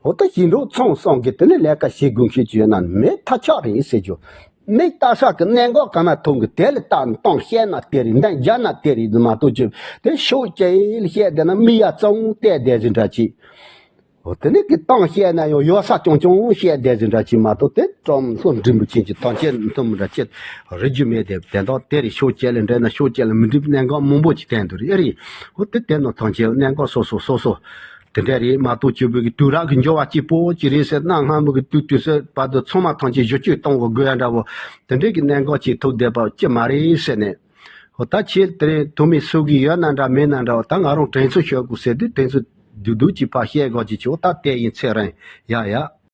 འོ་ད་ཞིང་འབྲོག་ཚོང་སོང་གི་དེ་ནས་ལས་ཀ་བྱེད་དགོས་མཁན་ཅིག་ཡོད་ན་མེད་ཐག་ཆོད་རེད་ཟེར་རྒྱུ། མིག་ལྟ་ས་གི་གནད་འགག་ག་ན་མཐོང་གི་དེ་ལ་ལྟ་ནས་གཏམ་བཤད་ན་དེ་རེད། འདང་རྒྱག་ན་དེ་རེད་མ་གཏོགས་ཅི་དེ་ཤོག་ཅེ་ལ་བཤད་བསྡད་ན་མི་ཡ་གཙང་བལྟས་བསྡད་ཅིག་འདྲ་ཅིག་འོ་དེ་ནས་ཀྱི་གཏམ་བཤད་ན་ཡང་ཡོད་ས་རྐྱང་རྐྱང་བཤད་བསྡད་ཅིག་འདྲ་ཅིག་མ་གཏོགས། དེ་ཀྲམ་ལྷོ་འགྲིམ་པོ་ཅན་གྱི་ཐང་ཆེན་མཐོན་པོ་འདྲ་ཅིག་རེ་རྒྱུ་མེད་དེ། དེ་འདྲ་དེ་རེད། ཤོག་ཅེ་ལ་འདྲེན་ན་ཤོག་ཅེ་ལ་མི་འགྲིག་གནད་འགག་མང་པོ་ཅིག་བསྟན་འདུག་རེད། ཨེ་རེད། འོ་དེ་དེ་ནོ་ཐང་ཆེན་གནད་འགག་སོ་སོ་སོ་སོ་དེ་འདྲ་རེད་མ་གཏོགས་ཆུ་བོད་ཀྱི་དུས་རབས་ཀྱི་འགྱུར་བ་གཅིག་པོ་ཅིག་རེད་ཟེར། གནའ་སྔ་མོ་གི་དུས་དུས་སུ་བར་དུ་ཚང་མ་ཐང་ཆེན་བཞི་བཅུ་གཏོང་དགོས་དགོས་ཡ་འདྲ་བོ་དེ་འདྲའི་གི་གནད་འགག་ཅིག་ཐུག་བསྡད་པ་ཅི་མ་རེད་ཟེར་ནས། ཨོ་ད་ཁྱེད་དེ་རིང་ཐུ་མི་སུ་གི་ཡོད་ན་འདྲ་མེད་ན་འདྲ། ད་ང་རང་དྲན་གསོ་ཞུ་དགོས་ཟེར་དུས་དྲན་གསོ་བསྡུས་བསྡུས་ཀྱིས་ཕར་བཤད་དགོས་ཀྱི་ཆོག་ད་དེ་ཡིན་ཚེ་རིང་ཡ་ཡ།